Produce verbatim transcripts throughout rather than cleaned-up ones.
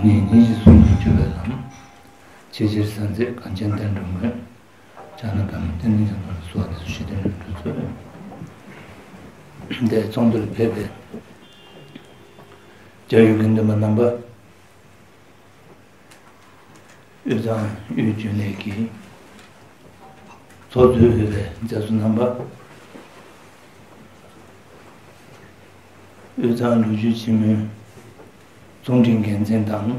ཉིད་ཉིད་ཀྱི་གསུང་དུ་གྱུར་པའི་ལམ། ཆེས་ཆེར་གསལ་མཛད་གངས་ཅན་བསྟན་འགྲོའི་མགོན། ཕྱག་ན་པདྨོ་བསྟན་འཛིན་རྒྱ་མཚོ་ལ་གསོལ་བ་འདེབས་སོ། ཞེས་བསྟན་འགྲོའི་གཙོ། འདིར་ཚོགས་འདུར་ཕེབས་པའི་རྒྱ་ཡུལ་གྱི་སྟོན་པ་རྣམ་པ། དབུས་གཙང་དབུས་རྒྱུན་ལས་ཀྱི་ཚོགས་གཙོས་དབུས་པའི་མཛད་གཙོ་རྣམ་པ། དབུས་གཙང་ལོ་རྒྱུས་ཆེན་མོའི་རྩོམ་སྒྲིག་འགན་འཛིན་དང་།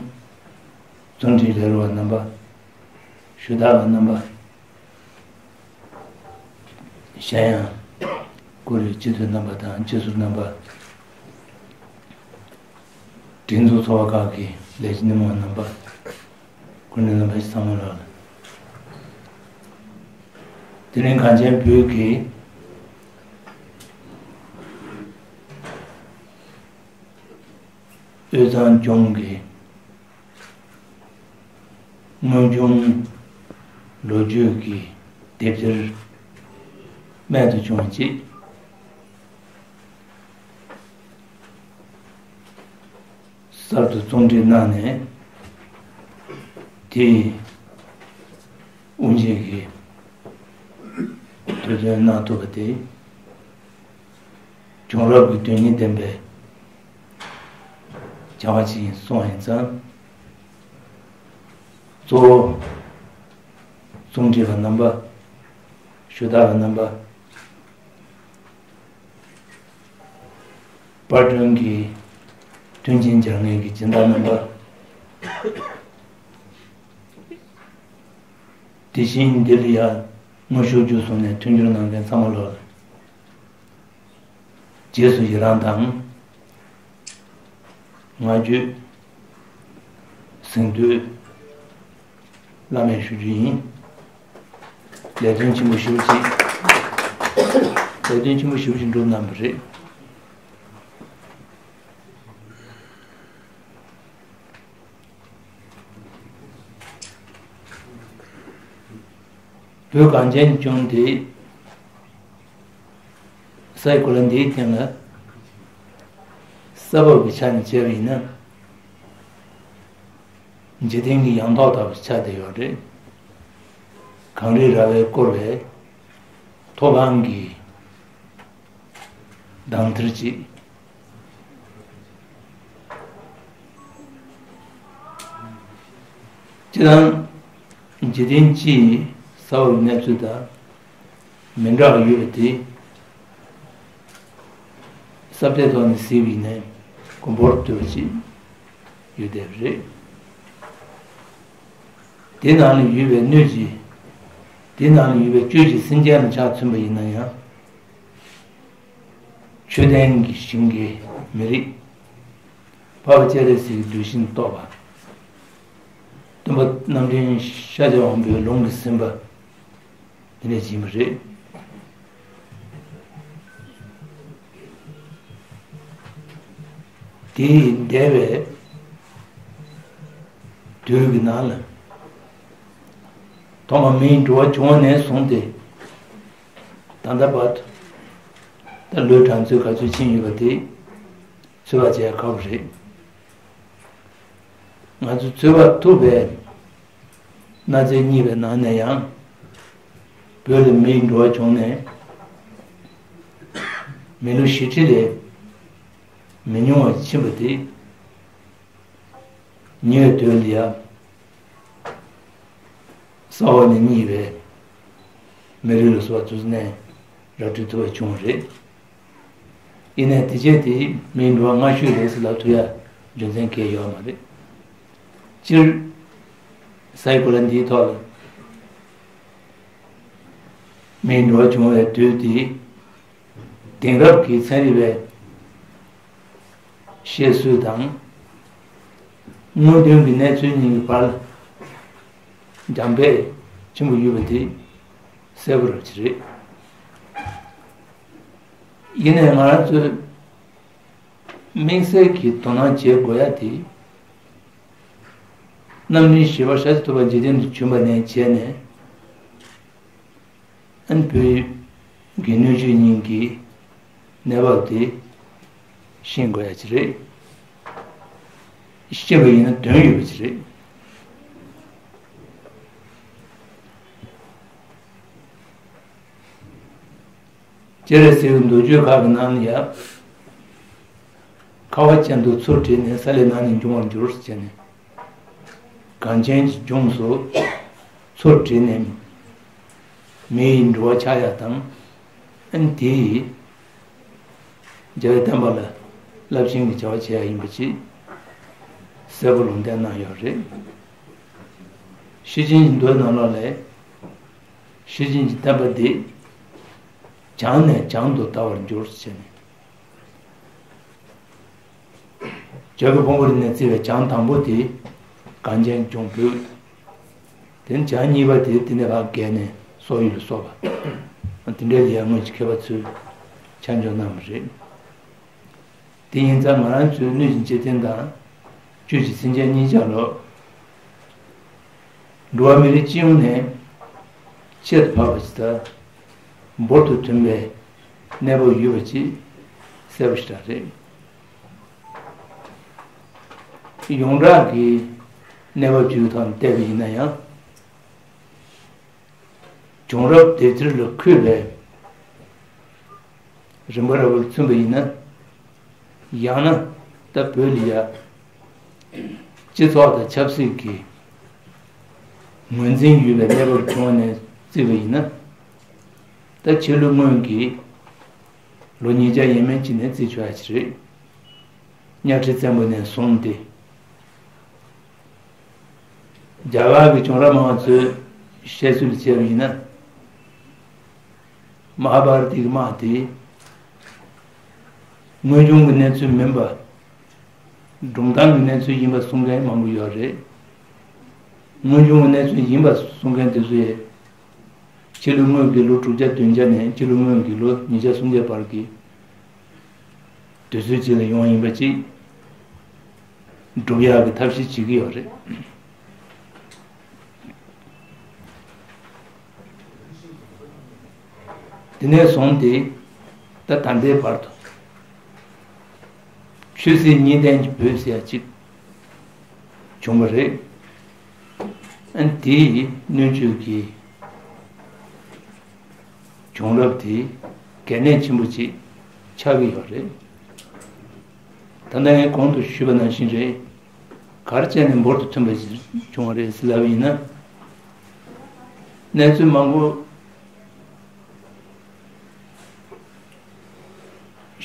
རྩོམ་སྒྲིག་ལས་རོགས་རྣམ་པ། ཞུ་དག་པ་རྣམ་པ། གཞན་ཡང་། བཀུར་འོས་སྤྱི་འཐུས་རྣམ་པ་དང་སྤྱི་ཟུར་རྣམ་པ། སྒྲིག་འཛུགས་ཚོགས་པ་ཁག་གི་ལས་བྱེད་སྣེ་མོ་རྣམ་པ། སྐུ་མགྲོན་རྣམ་པ་ཚང་མ་ལ། དེ་རིང་གངས་ཅན་བོད་ཀྱི་དབུས་གཙང་ལྗོངས་ཀྱི་དངོས་བྱུང་ལོ་རྒྱུས་ཀྱི་དེབ་ཐེར་རྨད་དུ་བྱུང་བ་ཅིག་གསར་དུ་རྩོམ་སྒྲིག་གནང་ནས། དེའི་དབུ་འབྱེད་ཀྱི་དུས་སྟོན་གནང་ཐུབ་པ་དེ། བྱུང་རབས་ཀྱི་དོན་སྙིང་ལྡན་པའི་བྱ་བ་ཞིག་ཡིན་གསུངས་ཡིན་ཙང་། གཙོ་བོ་རྩོམ་སྒྲིག་པ་རྣམ་པ། ཞུ་དག་པ་རྣམ་པ། པར་སྐྲུན་གྱི་མཐུན་རྐྱེན་སྦྱར་མཁན་གྱི་སྦྱིན་བདག་རྣམ་པ། དེ་བཞིན་འདི་ལ་ཡང་དངོས་ཤུགས་བརྒྱུད་གསུམ་ནས་མཐུན་འགྱུར་གནང་མཁན་ཚང་མ་ལོ། རྗེས་སུ་ཡི་རང་དང་། བསྔགས་བརྗོད་གཟེངས་བསྟོད་བླ་མེད་ཞུ་རྒྱུ་ཡིན། ལས་དོན་ཆེན་པོ་ཞེ་པོ་ཅིག་ལས་དོན་ཆེན་པོ་ཞེ་པོ་ཅིག་འགྲུབ་གནང་བ་རེད། བོད་གངས་ཅན་ལྗོངས་འདི་སའི་གོ་ལ་འདིའི་སྟེང་ལ་ས་བབ་ཀྱི་ཆ་ནས་བྱས་པ་ཡིན་ན། འཇིག་རྟེན་གྱི་ཡང་ཐོག་ལྟ་བུ་ཆགས་བསྡད་ཡོད་རེད། གངས་རི་ར་བས་བསྐོར་བའི་མཐོ་སྒང་གི་གདངས་ཐེར་ཅིག་སྤྱིར་བཏང་། འཇིག་རྟེན་སྤྱིའི་ས་འོག་གནས་ཚུལ་དང་མི་འདྲ་བ་ཡོད་པ་དེ། ས་བལྟའི་ཐོག་ནས་གཟིགས་པ་ཡིན་ན་མགོ་འབོར་དོད་པ་ཅིག་ཡོད་བསྡད་པ་རེད། དེ་ནང་ལ་ཡོད་པའི་སྣོད་ཀྱི། དེ་ནང་ལ་ཡོད་པའི་བཅུད་ཀྱི་སེམས་ཅན་ལ་ཆ་མཚོན་པ་ཡིན་ན་ཡང་། མཆོད་རྟེན་གྱི་ཞིང་གི་མི་རིགས། འཕགས་པ་སྤྱན་རས་གཟིགས་ཀྱི་གདུལ་ཞིང་རྟོགས་པ། སྟོན་པ་རྣམ་འདྲེན་ཤཱཀྱ་དབང་པོའི་ལུང་གིས་ཟིན་པ། དེ་འདྲ་ཡིན་པ་རེད། དེ་ཡི་འདས་པའི་དུས་ཀྱི་ནང་ལ། ཐོག་མ་མིའི་འགྲོ་བ་བྱུང་བ་ནས་བཟུང་སྟེ། ད་ལྟ་བར་དུ། ད་ལོའི་གྲངས་ཚོད་ག་ཚོད་ཕྱིན་ཡོད་པ་དེ། ཚོད་དཔག་བྱེད་ཡ་ཁག་པོ་རེད། ང་ཚོས་ཚོད་དཔག་ཐུབ་པའི་གནའ་རྫས་རྙེད་པའི་ནང་ནས་ཡང་། བོད་ལ་མིའི་འགྲོ་བ་བྱུང་ནས་མི་ལོ་བཞི་ཁྲི་ལས་མི་ཉུང་བ་ཕྱིན་པ་དེ། ཉེ་བའི་དུས་ལ་ཡང་ས་འོག་ནས་རྙེད་པའི་མི་རུས་ལ་སོགས་པ་ཚོ་ནས་ར་སྤྲོད་ཐུབ་པ་བྱུང་བ་རེད། ཡིན་ནའི་དེ་རྗེས་དེ་མིའི་འགྲོ་བ་སྔ་ཤོས་རེད་ཟེར་ལབ་ཐུབ་ཡ་རྒྱུ་མཚན་གང་ཡང་ཡོད་མ་རེད། སྤྱིར། སའི་གོ་ལ་འདིའི་ཐོག་ལ་མིའི་འགྲོ་བ་བྱུང་བའི་དུས་དེ། དེང་རབས་ཀྱི་ཚན་རིག་པའི་བཤད་སྲོལ་དང་། དངོས་དོན་གྱི་གནས་ཚུལ་གཉིས་ཀྱི་བར་ལ་འགྲན་བསྡུར་ཆེན་པོ་ཡོད་པ་དེ་གསལ་པོ་རེད། ཡིན་ནའི་ང་རང་ཚོས་དམིགས་བསལ་གྱིས་དོ་སྣང་བྱེད་དགོས་ཡ་དེ། རྣམ་སྨིན་བཞི་པ་ཤཱཀྱ་ཐུབ་པ་འཇིག་རྟེན་དུ་བྱོན་པ་ནས་བྱས་ནས། ཨན་བོད་ཀྱི་སྣོད་བཅུད་གཉིས་ཀྱི་གནས་བབ་དེ་ཤེས་དགོས་ཡ་ཅིག་རེད། ཤེས་པ་ཡིན་ན་དོན་ཡོད་པ་ཅིག་རེད། སྤྱན་རས་གཟིགས་མདོ་རྒྱུད་ཁག་གི་ནང་ལ་ཡང་། ཁ་བ་ཅན་དུ་མཚོ་དྲིལ་ནས། ས་ལས་ནགས་ནི་འབྱུང་བར་འགྱུར་ཟེར་ནས། གངས་ཅན་གྱི་ལྗོངས་སུ་མཚོ་དྲིལ་ནས་མེ་ཡིས་འགྲོ་བ་ཆགས་ཡ་དང་། ཨ་ནི་དེ་ཡིས་རྒྱལ་བའི་བསྟན་པ་ལ་རླབས་ཆེན་གྱི་བྱ་བ་བྱེད་ཡ་ཡིན་པ་ཅིག་གསལ་པོ་ལུང་བསྟན་གནང་ཡོད་རེད། ཤེར་ཕྱིན་གྱི་མདོའི་ནང་ལོགས་ལ། ཤེར་ཕྱིན་གྱི་བསྟན་པ་འདི་བྱང་ནས་བྱང་དུ་དར་བར་འགྱུར་ཟེར་ནས། བྱ་རྒོད་ཕུང་པོའི་རི་ནས་བརྩིས་པའི་བྱང་དང་པོ་དེ་གངས་ཅན་ལྗོངས་བོད། དེ་ནས་བྱང་གཉིས་པ་དེ་དེ་ནས་ཕར་བརྒལ་ནས་སོག་ཡུལ་ལ་སོགས་པ། དེ་འདྲའི་ལ་ཡང་སྔོན་གྱི་མཁས་པ་ཚོས་ཆ་འཇོག་གནང་བ་རེད། དེ་ཡིན་ཙང་ང་རང་ཚོའི་སྣོད་ཀྱི་འཇིག་རྟེན་དང་བཅུད་ཀྱི་སེམས་ཅན་གཉིས་ཆར་ལོ། འགྲོ་བ་མི་རིགས་སྤྱི་ཡོངས་ནས་ཁྱད་དུ་འཕགས་པ་ཞིག་དང་། འབུར་དུ་ཐོན་པའི་གནས་བབ་ཡོད་པ་ཅིག་གསལ་པོ་ཞེ་དྲག་རེད། ཡོངས་གྲགས་ཀྱི་གནས་བབ་ཅིག་གི་ཐོག་ནས་བལྟས་པ་ཡིན་ན་ཡང་། བྱུང་རབས་དེབ་ཐེར་ལ་འཁོད་པའི་རིམ་པ་འདྲ་བོ་ལ་མཚོན་པ་ཡིན་ན། ཡང་ན་ད་བོད་ལ་ཡ་སྤྱི་ཚོགས་དང་ཆབ་སྲིད་ཀྱི་ངོས་འཛིན་ཡོད་པའི་གནས་བབ་བྱུང་བ་ནས་བརྩིས་པ་ཡིན་ན། ད་ཕྱི་ལོ་སྔོན་གྱི་ལོ་ཉིས་བརྒྱ་ཡས་མས་ཅིག་ནས་བརྩི་ཆོག་ཡ་ཅིག་རེད། གཉའ་ཁྲི་བཙན་པོ་ནས་བཟུང་སྟེ། རྒྱ་གར་གྱི་བྱུང་རབས་སྨྲ་བ་ཚོས་བཤད་ཚུལ་ལ་བྱས་པ་ཡིན་ན། མ་ཧཱ་བྷ་ར་ཏའི་དམག་དེ་དངོས་བྱུང་གི་གནས་ཚུལ་མིན་པ། སྒྲུང་གཏམ་གྱི་གནས་ཚུལ་ཡིན་པ་གསུང་མཁན་མང་པོ་ཡོད་རེད། དངོས་བྱུང་གི་གནས་ཚུལ་ཡིན་པ་གསུང་མཁན་དེ་ཚོ་ཡིས། ཕྱི་ལོ་སྔོན་གྱི་ལོ་དྲུག་བརྒྱ་བདུན་བརྒྱ་ནས་ཕྱི་ལོ་སྔོན་གྱི་ལོ་ཉིས་བརྒྱ་སུམ་བརྒྱ་བར་གྱི་དུས་ཚོད་ཅིག་ལ་ཡོང་ཡིན་པ་ཅིག་སྒྲུབ་ཡག་གི་ཐབས་ཤེས་བྱེད་ཀྱི་ཡོད་རེད། དེ་ནས་བཟུང་སྟེ་ད་ད་ལྟའི་བར་དུ་ཆོས་སྲིད་གཉིས་ལྡན་གྱི་བོད་ཟེར་ཡ་ཅིག་བྱུང་བ་རེད། ཨ་ནི་དེའི་སྣོད་བཅུད་ཀྱི་བྱུང་རབས་དེ་གལ་གནད་ཆེན་པོ་ཅིག་ཆགས་ཀྱི་ཡོད་རེད། ད་ལྟ་ངས་གོང་དུ་ཞུས་པ་ནང་བཞིན་རེད། ག་རེ་བྱས་ནས་འབུར་དུ་ཐོན་པ་ཞིག་བྱུང་བ་རེད་ཟེར་ལབ་པ་ཡིན་ན། གནས་ཚུལ་མང་པོ་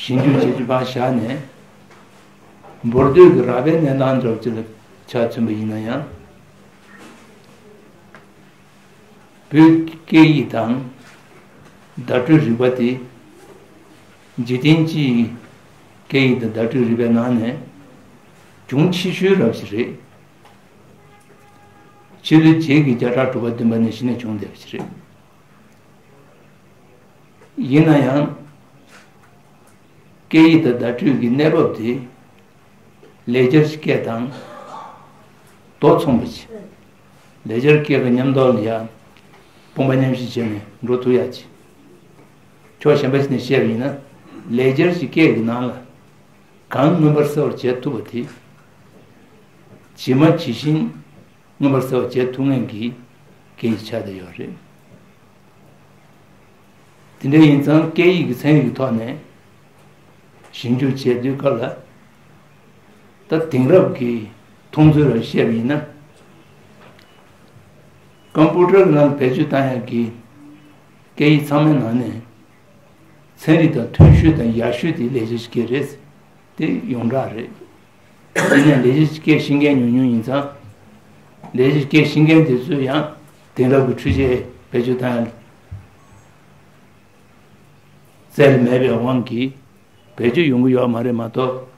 ཞིབ་འཇུག་བྱེད་རྒྱུ་ཕར་བཞག་ནས། འབུར་དོད་ཀྱི་རགས་པའི་གནས་སྟངས་འདྲ་བོ་ཅིག་ལ་ཆ་མཚོན་པ་ཡིན་ན་ཡང་། བོད་སྐད་ཡིག་དང་བརྡ་སྤྲོད་རིག་པ་དེ་འཇིག་རྟེན་སྤྱིའི་སྐད་ཡིག་དང་བརྡ་སྤྲོད་རིག་པའི་ནང་ནས་གྱོང་ཆེ་ཤོས་རབ་ཞིག་རེད། ཕྱི་ལོའི་རྗེས་ཀྱི་བརྒྱ་ཕྲག་དྲུག་པ་བདུན་པ་ནས་གཞི་ནས་བྱུང་བསྡད་པ་ཞིག་རེད། ཡིན་ན་ཡང་། སྐད་ཡིག་དང་བརྡ་སྤྲོད་ཀྱི་གནས་བབ་དེ་ལེགས་སྦྱར་གྱི་སྐད་དང་དོ་མཚུངས་པ་ཅིག་ལེགས་སྦྱར་སྐད་ཀྱི་མཉམ་དུ་ལ་ཡང་དཔུང་པ་མཉམ་གཤིབ་བྱས་ནས་འགྲོ་ཐུབ་ཡ་ཅིག་ཕྱོགས་གཞན་པ་ཞིག་ནས་བཤད་པ་ཡིན་ན། ལེགས་སྦྱར་གྱི་སྐད་ཀྱི་ནང་ལ་གང་མངོན་པར་གསལ་བར་བྱེད་ཐུབ་པ་དེ། ཇི་མ་ཇི་བཞིན་མངོན་པར་གསལ་བར་བྱེད་ཐུབ་མཁན་གྱི་སྐད་ཡིག་ཆགས་བསྡད་ཡོད་རེད། དེ་འདྲ་ཡིན་ཙང་སྐད་ཡིག་གི་ཚན་རིག་གི་ཐོག་ནས་ཞིབ་འཇུག་བྱས་དུས་སྐབས་ལ། ད་དེང་རབས་ཀྱི་མཐོང་ཚུལ་ལ་བཤད་པ་ཡིན་ན། ཀམ་པུ་ཊར་ནང་བེད་སྤྱོད་བཏང་ཡག་གི་སྐད་ཡིག་ཚང་མའི་ནང་ནས་ཚན་རིག་དང་མཐོ་ཤོས་དང་ཡག་ཤོས་དེ་ལེགས་སྦྱར་སྐད་རེད། དེ་ཡོངས་གྲགས་རེད། དེ་ནས་ལེགས་སྦྱར་སྐད་ཤེས་མཁན་ཉུང་ཉུང་ཡིན་ཙང་། ལེགས་སྦྱར་སྐད་ཤེས་མཁན་དེ་ཚོས་ཡང་དེང་རབས་ཀྱི་འཕྲུལ་ཆས་བེད་སྤྱོད་བཏང་ཡག་རྩལ་མེད་པའི་དབང་གིས་བེད་སྤྱོད་ཡོང་གི་ཡོད་མ་རེད་མ་གཏོགས།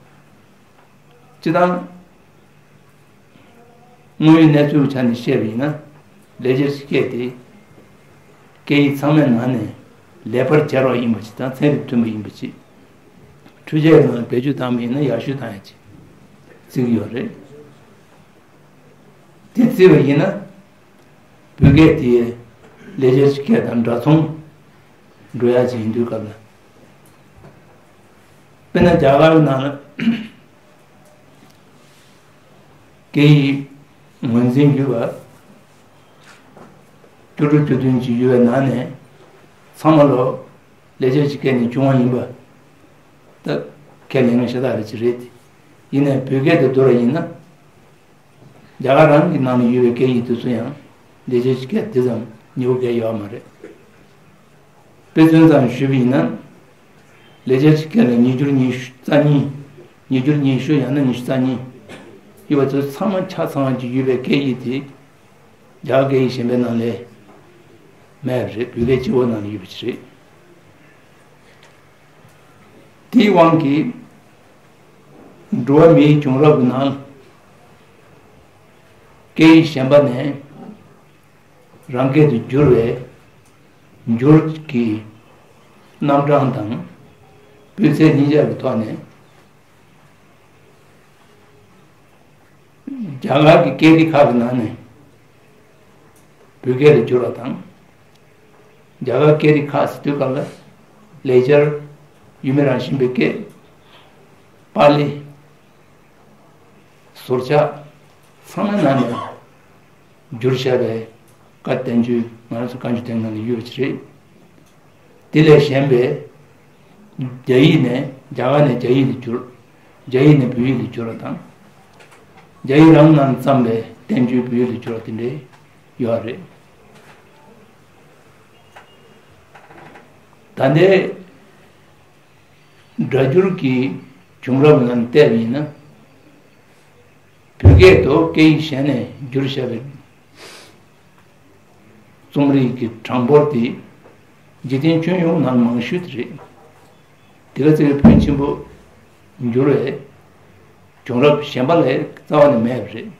སྤྱིར་བཏང་དངོས་ཡོད་གནས་ཚུལ་གྱི་ཆ་ནས་བཤད་པ་ཡིན་ན། ལེགས་སྦྱར་སྐད་དེ་སྐད་ཡིག་ཚང་མའི་ནང་ནས་ལེགས་པར་སྦྱར་བ་ཡིན་པ་ཞིག་དང་ཚན་རིག་མཐུན་པ་ཡིན་པ་ཞིག་འཕྲུལ་ཆས་ཀྱི་ནང་བེད་སྤྱོད་བཏང་བ་ཡིན་ན་ཡག་ཤོས་བཏང་ཡག་ཅིག་བརྩི་གི་ཡོད་རེད། དེ་བརྩིས་པ་ཡིན་ན། བོད་སྐད་དེ་ལེགས་སྦྱར་གྱི་སྐད་དང་འདྲ་མཚུངས་འགྲོ་ཡག་ཅིག་ཡིན་དུས་སྐབས་ལ། དཔེར་ན་རྒྱ་གར་གྱི་ནང་ལ་ སྐད་ཡིག་ངོས་འཛིན་བརྒྱུད་པ་བཅུ་དྲུག་བཅུ་བདུན་ཅིག་ཡོད་པའི་ནང་ནས་ཚང་མ་ལོ་ལེགས་སྦྱར་གྱི་སྐད་ནས་བྱུང་བ་ཡིན་པ་ད་ཁས་ལེན་ངེས་ཤ་སྟག་རེད་ཅིག་རེད། ཡིན་ནའི་བོད་སྐད་དུ་བསྡུར་བ་ཡིན་ན། རྒྱ་གར་རང་གི་ནང་ནས་ཡོད་པའི་སྐད་ཡིག་དེ་ཚོ་ཡང་ལེགས་སྦྱར་གྱི་སྐད་དེ་ཙམ་ཉེ་བོ་གང་ཡོད་མ་རེད། དཔེ་མཚོན་ཙམ་ཞུས་པ་ཡིན་ན། ལེགས་སྦྱར་གྱི་སྐད་ལ་ཉིས་འགྱུར་ཉི་ཤུ་རྩ་གཉིས། ཉིས་འགྱུར་ཉི་ཤུ་ཡང་ན་ཉི་ཤུ་རྩ་གཉིས་ཡོད་པ་ཚོ་ཚང་མ་ཆ་ཚང་གི་ཡོད་པའི་སྐད་ཡིག་དེ་རྒྱ་གར་སྐད་ཡིག་གཞན་པའི་ནང་ལས་མེད་པ་རེད། བོད་སྐད་སྤྱི་བོ་ནང་ལ་ཡོད་པ་ཅིག་རེད། དེའི་དབང་གིས་འགྲོ་བ་མིའི་བྱུང་རབས་ཀྱི་ནང་སྐད་ཡིག་གཞན་པ་ནས་རང་སྐད་དུ་བསྒྱུར་བའི་འགྱུར་གྱི་རྣམ་གྲངས་དང་སྤུས་ཚད་གཉིས་ཆ་གི་ཐོག་ནས། རྒྱ་གར་གྱི་སྐད་རིགས་ཁག་གི་ནང་ནས་བོད་སྐད་ལ་བསྒྱུར་བ་དང་། རྒྱ་གར་སྐད་རིགས་ཁག་ཟེར་དུས་སྐབས་ལ་ལེགས་སྦྱར་ཡུལ་མི་རང་བཞིན་པའི་སྐད། པཱ་ལི། ཟུར་ཆག་ཚང་མའི་ནང་ནས་བསྒྱུར་བཞག་པའི་བཀའ་བསྟན་བཅོས་ང་རང་ཚོ་བཀའ་འགྱུར་དེ་ནང་ནས་ཡོད་པ་ཅིག་རེད། དེ་ལས་གཞན་པའི་རྒྱ་ཡིག་ནས་རྒྱ་གར་ནས་རྒྱ་ཡིག་ལ་བསྒྱུར། རྒྱ་ཡིག་ནས་བོད་ཡིག་ལ་བསྒྱུར་བ་དང་། རྒྱ་ཡིག་རང་ནང་བརྩམས་པའི་བསྟན་བཅོས་བོད་ཡིག་ལ་བསྒྱུར་བ་དེ་འདྲའི་ཡོད་རེད། ད་ལྟའི་སྒྲ་སྒྱུར་གྱི་བྱུང་རབས་ལ་བལྟས་པ་ཡིན་ན། བོད་སྐད་དུ་སྐད་ཡིག་གཞན་ནས་བསྒྱུར་བཞག་པའི་རྩོམ་རིག་གི་གྲངས་འབོར་དེ་འཇིག་རྟེན་ཁྱོན་ཡོངས་ནང་མང་ཤོས་དེ་རེད། དེ་ག་ཚོད་བོད་ཆེན་པོ་འགྱུར་བའི་བྱུང་རབས་གཞན་པ་ལས་རྩ་བ་ནས་མེད་པ་རེད།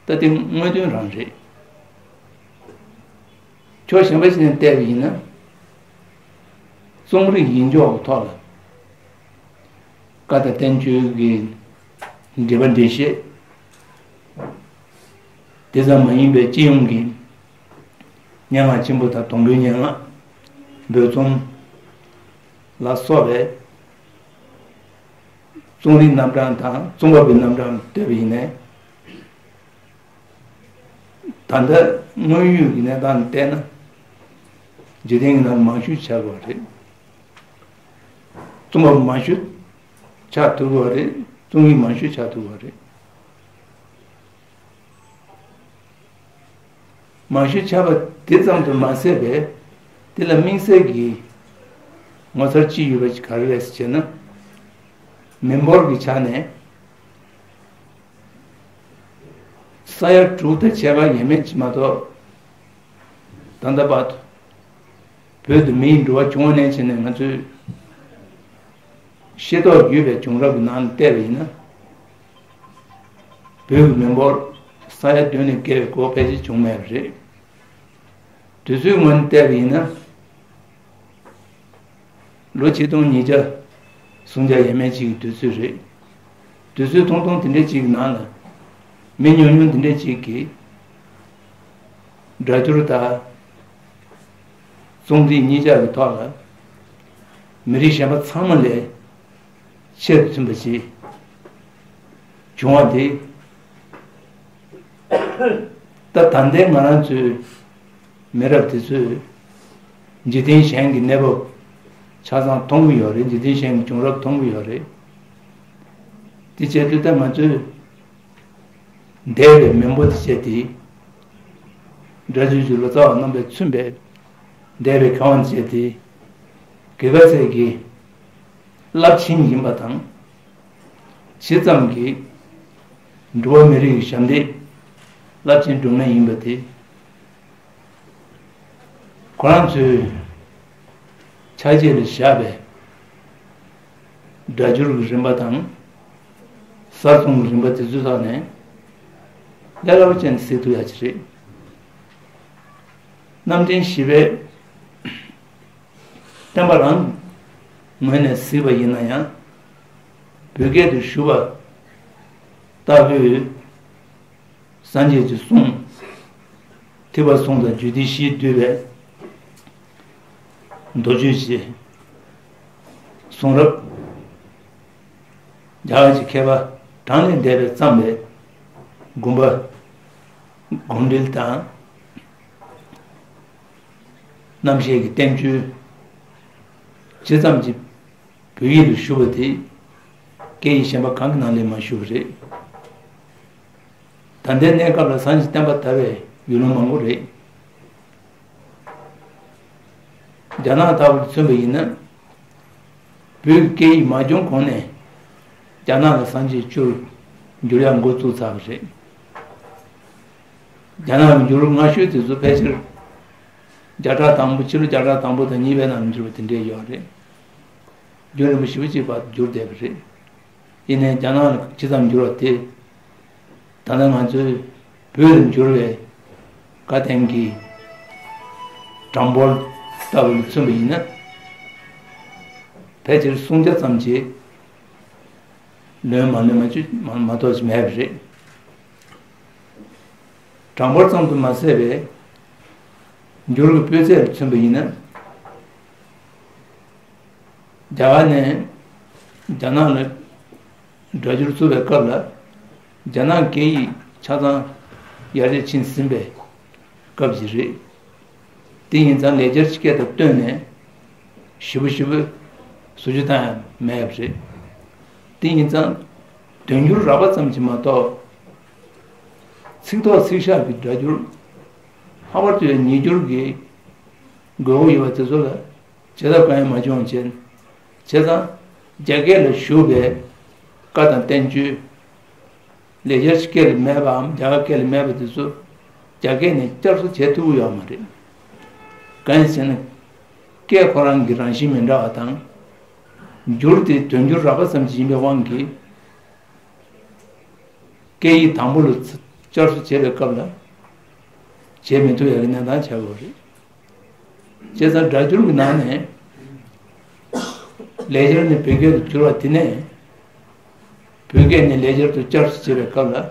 ད་དེ་དངོས་དོན་རང་རེད། ཕྱོགས་གཞན་པ་ཞིག་ནས་བལྟས་པ་ཡིན་ན། རྩོམ་རིག་ཡིན་ཕྱོགས་ཀྱི་ཐོག་ལ་བཀའ་དང་བསྟན་བཅོས་ཀྱི་འགྲེལ་པ་འགྲེལ་བཤད། དེ་ཙམ་མ་ཡིན་པའི་སྤྱི་ཡོངས་ཀྱི་སྙན་ངག་ཆེན་པོ་དང་དུང་འབུད་སྙན་ངག་འབོལ་རྩོམ་ལ་སོགས་པའི་རྩོམ་རིག་རྣམ་གྲངས་དང་རྩོམ་པ་པོའི་རྣམ་གྲངས་བལྟས་པ་ཡིན་ནའི། ད་ལྟ་དངོས་ཡོད་ཀྱི་གནས་སྟངས་བལྟས་ན། འཇིག་རྟེན་གྱི་ནང་མང་ཤོས་ཆགས་པ་རེད། རྩོམ་པ་མང་ཤོས་ཆགས་ཐུབ་པ་རེད། རྩོམ་ཡིག་མང་ཤོས་ཆགས་ཐུབ་པ་རེད། མང་ཤོས་ཆགས་པ་དེ་ཙམ་དུ་མ་ཟད་པའི་དེ་ལ་དམིགས་བསལ་གྱི་ངོ་མཚར་ཅིག་ཡོད་པ་ཞིག་ག་རེ་རེད་ཟེར་ན། མི་འབོར་གྱི་ཆ་ནས། ས་ཡ་དྲུག་དང་ཕྱེད་ཀ་ཡས་མས་ཅིག་མ་གཏོགས། ད་ལྟ་བར་དུ་བོད་དུ་མིའི་འགྲོ་བ་བྱུང་བ་ནས་བྱས་ནས་ང་ཚོས་ཤེས་རྟོགས་ཡོད་པའི་བྱུང་རབས་ཀྱི་ནང་ནས་བལྟས་པ་ཡིན་ན། བོད་ཀྱི་མི་འབོར་ས་ཡ་བདུན་ནས་བརྒལ་བའི་སྐོར་ཕལ་ཆེར་བྱུང་མེད་པ་རེད། དུས་ཚོད་ངོས་ནས་བལྟས་པ་ཡིན་ན། ལོ་ཆིག་སྟོང་ཉིས་བརྒྱ་སུམ་བརྒྱ་ཡས་མས་ཅིག་གི་དུས་ཚོད་རེད། དུས་ཚོད་ཐུང་ཐུང་དེ་འདྲ་ཅིག་གི་ནང་ལ་མི་ཉུང་ཉུང་དེ་འདྲ་ཅིག་གིས་སྒྲ་སྒྱུར་དང་རྩོམ་རིག་གཉིས་ཆ་གི་ཐོག་ལ་མི་རིགས་གཞན་པ་ཚང་མ་ལས་ཆེར་ཕྱིན་པ་ཞིག་བྱུང་བ་དེ། ད་ད་ལྟའི་ང་རང་ཚོའི་མི་རབས་དེ་ཚོས་འཇིག་རྟེན་གཞན་གྱི་གནས་བབ་ཆ་ཚང་མཐོང་གི་ཡོད་རེད། འཇིག་རྟེན་གཞན་གྱི་བྱུང་རབས་མཐོང་གི་ཡོད་རེད། དེ་བྱས་དུས་ད་ང་ཚོས་འདས་པའི་མེས་པོ་དེ་བྱས་ཏེ། སྒྲ་སྒྱུར་གྱི་ལོ་ཙཱ་བ་རྣམ་པས་མཚོན་པའི་འདས་པའི་མཁས་དབང་དེ་བྱས་ཏེ། གེགས་ཚད་ཀྱི་རླབས་ཆེན་ཡིན་པ་དང་། ཇི་ཙམ་གྱིས་འགྲོ་བ་མི་རིགས་ཀྱི་ཞབས་འདེགས་རླབས་ཆེན་སྒྲུབ་མཁན་ཡིན་པ་དེ། ཁོ་རང་ཚོའི་ཕྱག་རྗེས་ལ་བཞག་པའི་སྒྲ་སྒྱུར་གྱི་རིམ་པ་དང་། གསར་རྩོམ་གྱི་རིམ་པ་དེ་ཚོའི་ཐོག་ནས་ལས་སླ་པོ་བྱས་ནས་གཟིགས་ཐུབ་ཡ་ཅིག་རེད། རྣམ་འདྲེན་བཞི་པའི་བསྟན་པ་རང་ངོས་ནས་གཟིགས་པ་ཡིན་ན་ཡང་། བོད་སྐད་དུ་ཞུ་བ་ལྟ་བུའི་སངས་རྒྱས་ཀྱི་གསུང་། ཐེག་པ་གསུམ་དང་རྒྱུད་སྡེ་བཞིས་བསྡུས་པའི་མདོ་རྒྱུད་ཀྱི་གསུང་རབ། རྒྱ་གར་གྱི་མཁས་པ་གྲངས་ལས་འདས་པས་བརྩམས་པའི་ དགོངས་པ་དགོངས་འགྲེལ་དང་རྣམ་བཤད་ཀྱི་བསྟན་བཅོས་ཇི་ཙམ་གྱིས་བོད་ཡིག་ལ་ཞུགས་པ་དེ་སྐད་ཡིག་གཞན་པ་གང་གི་ནང་ལ་མ་ཞུགས་པ་རེད། ད་ལྟའི་གནས་སྐབས་ལ་སངས་རྒྱས་བསྟན་པ་དར་བའི་ཡུལ་ལུང་མང་པོ་རེད། རྒྱ་ནག་ལྟ་བུར་མཚོན་པ་ཡིན་ན། བོད་ཀྱི་སྐད་ཡིག་མ་བྱུང་གོང་ནས་རྒྱ་ནག་ལ་སངས་རྒྱས་བཅོལ་འགྱུར་ཡག་འགོ་བཙུགས་ཚར་བ་རེད། རྒྱ་ནག་གི་འགྱུར་སྔ་ཤོས་དེ་ཚོ་ཕལ་ཆེར་བརྒྱ་ཕྲག་དང་པོ་ཕྱི་ལོ་བརྒྱ་ཕྲག་དང་པོ་དང་གཉིས་པའི་ནང་ལ་འགྱུར་བ་དེ་འདྲས་ཡོད་རེད། རྒྱུན་རིང་པོ་ཞེ་པོ་ཅིག་བར་དུ་འགྱུར་བསྡད་པ་རེད། ཡིན་ནའི་རྒྱ་ནག་ལ་ཇི་ཙམ་འགྱུར་བ་དེ། ད་ལྟ་ང་ཚོའི་བོད་ལ་འགྱུར་བའི་བཀའ་བསྟན་གྱི་གྲངས་འབོར་ལྟ་བུ་ལ་མཚོན་པ་ཡིན་ན། ཕལ་ཆེར་སུམ་བརྒྱ་ཙམ་གྱིས་ལོན་མ་ལོན་མ་གཏོགས་མ་གཏོགས་ཅིག་མེད་པ་རེད། གྲངས་འབོར་ཙམ་དུ་མ་ཟད་པའི་འགྱུར་བའི་སྤུས་ཚད་ལ་མཚོན་པ་ཡིན་ན། རྒྱ་གར་ནས་རྒྱ་ནག་ལ་སྒྲ་སྒྱུར་བཙུགས་པའི་སྐབས་ལ། རྒྱ་ནག་སྐད་ཡིག་ཆ་ཚང་ཡར་རྒྱས་ཕྱིན་ཟིན་པའི་སྐབས་ཤིག་རེད། དེ་ཡིན་ཙང་ལེགས་སྦྱར་གྱི་སྐད་དང་བསྟུན་ནས་ཞེ་པོ་ཞེ་པོ་ཟུར་ཞུགས་བཏང་ཡང་མེད་པ་རེད། དེ་ཡིན་ཙང་དོན་འགྱུར་རགས་པ་ཙམ་གྱིས་མ་གཏོགས། ཚིག་ཐོག་ཚིག་ཤག་གི་སྒྲ་སྒྱུར། ལྷག་པར་དུ་ཡང་ཉིས་སྒྱུར་གྱི་དགོས་མཁོ་ཡོད་པ་དེ་ཚོ་ལ་བྱེད་ཐབས་གང་ཡང་མ་བྱུང་བ་བྱས། བྱས་ཙང་རྒྱ་སྐད་ལ་ཞུགས་པའི་བཀའ་དང་བསྟན་བཅོས། ལེགས་སྦྱར་གྱི་སྐད་ལ་མེད་པའམ་རྒྱ་གར་སྐད་ལ་མེད་པ་དེ་ཚོ་རྒྱ་སྐད་ནས་བསྐྱར་གསོ་བྱེད་ཐུབ་ཀྱི་ཡོད་མ་རེད། གང་ཡིན་ཟེར་ན། སྐད་ཁོ་རང་གི་རང་བཞིན་མི་འདྲ་བ་དང་། འགྱུར་དེ་དོན་འགྱུར་རགས་པ་ཙམ་ཞིག་ཡིན་པའི་དབང་གིས། སྐད་ཡིག་དང་པོ་ལ་བསྐྱར་གསོ་བྱེད་པའི་སྐབས་ལ་བྱེད་མི་ཐུབ་ཡག་གི་གནས་སྟངས་ཆགས་ཡོད་རེད། བྱས་ཙང་སྒྲ་སྒྱུར་གྱི་ནང་ནས་ལེགས་སྦྱར་ནས་བོད་སྐད་དུ་བསྒྱུར་བ་དེ་ནས། བོད་སྐད་ནས་ལེགས་སྦྱར་དུ་བསྐྱར་གསོ་བྱེད་པའི་སྐབས་ལ།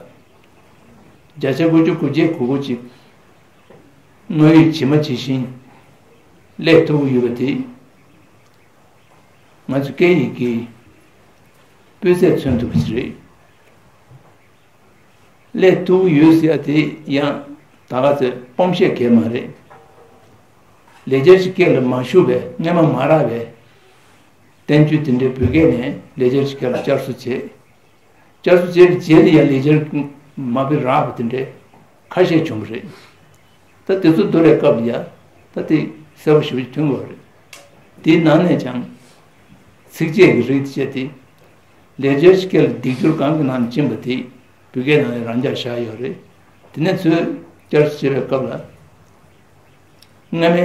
བརྒྱ་ཆ་དགུ་བཅུ་གོ་བརྒྱད་གོ་དགུ་ཅིག་དངོས་ཡོད་ཇི་མ་ཇི་བཞིན་སླེབས་ཐུབ་ཀྱི་ཡོད་པ་དེ། ང་ཚོ་སྐད་ཡིག་གི་སྤུས་ཚད་མཚོན་ཐུབ་པ་ཞིག་རེད། སླེབས་ཐུབ་ཀྱི་ཡོད་ཟེར་ཡ་དེ་ཡང་ད་ག་ཚོད་སྤོམ་བཤད་གལ་མ་རེད། ལེགས་སྦྱར་གྱི་སྐད་ལ་མ་ཞུགས་པའི་སྔོན་མ་མ་རག་པའི་བསྟན་བཅོས་དེ་འདྲའི་བོད་སྐད་ནས་ལེགས་སྦྱར་གྱི་སྐད་ལ་བསྐྱར་གསོ་བྱས། བསྐྱར་གསོ་བྱས་པའི་རྗེས་ལ་ཡང་ལེགས་སྦྱར་མ་དཔེ་རག་པ་དེ་འདྲའི་ཁ་ཤས་བྱུང་བ་རེད། ད་དེ་ཚོ་བསྡུར་བའི་སྐབས་ལ་ཡང་ད་དེ་གསལ་པོ་ཞེ་པོ་ཅིག་ཐོན་དགོས་པ་རེད། དེའི་ནང་ནས་ཀྱང་ཚིགས་བཅད་ཀྱི་རིགས་བཅས་ཏེ། ལེགས་སྦྱར་གྱི་སྐད་ལ་སྡིག་སྦྱོར་གང་གི་ནང་ནས་ཕྱིན་པ་དེ་བོད་སྐད་ནང་ལ་རང་འཇགས་བཞག་ཡོད་རེད། དེ་ནས་ཚུར་བསྐྱར་གསོ་བྱེད་པའི་སྐབས་ལ། སྔ་མའི་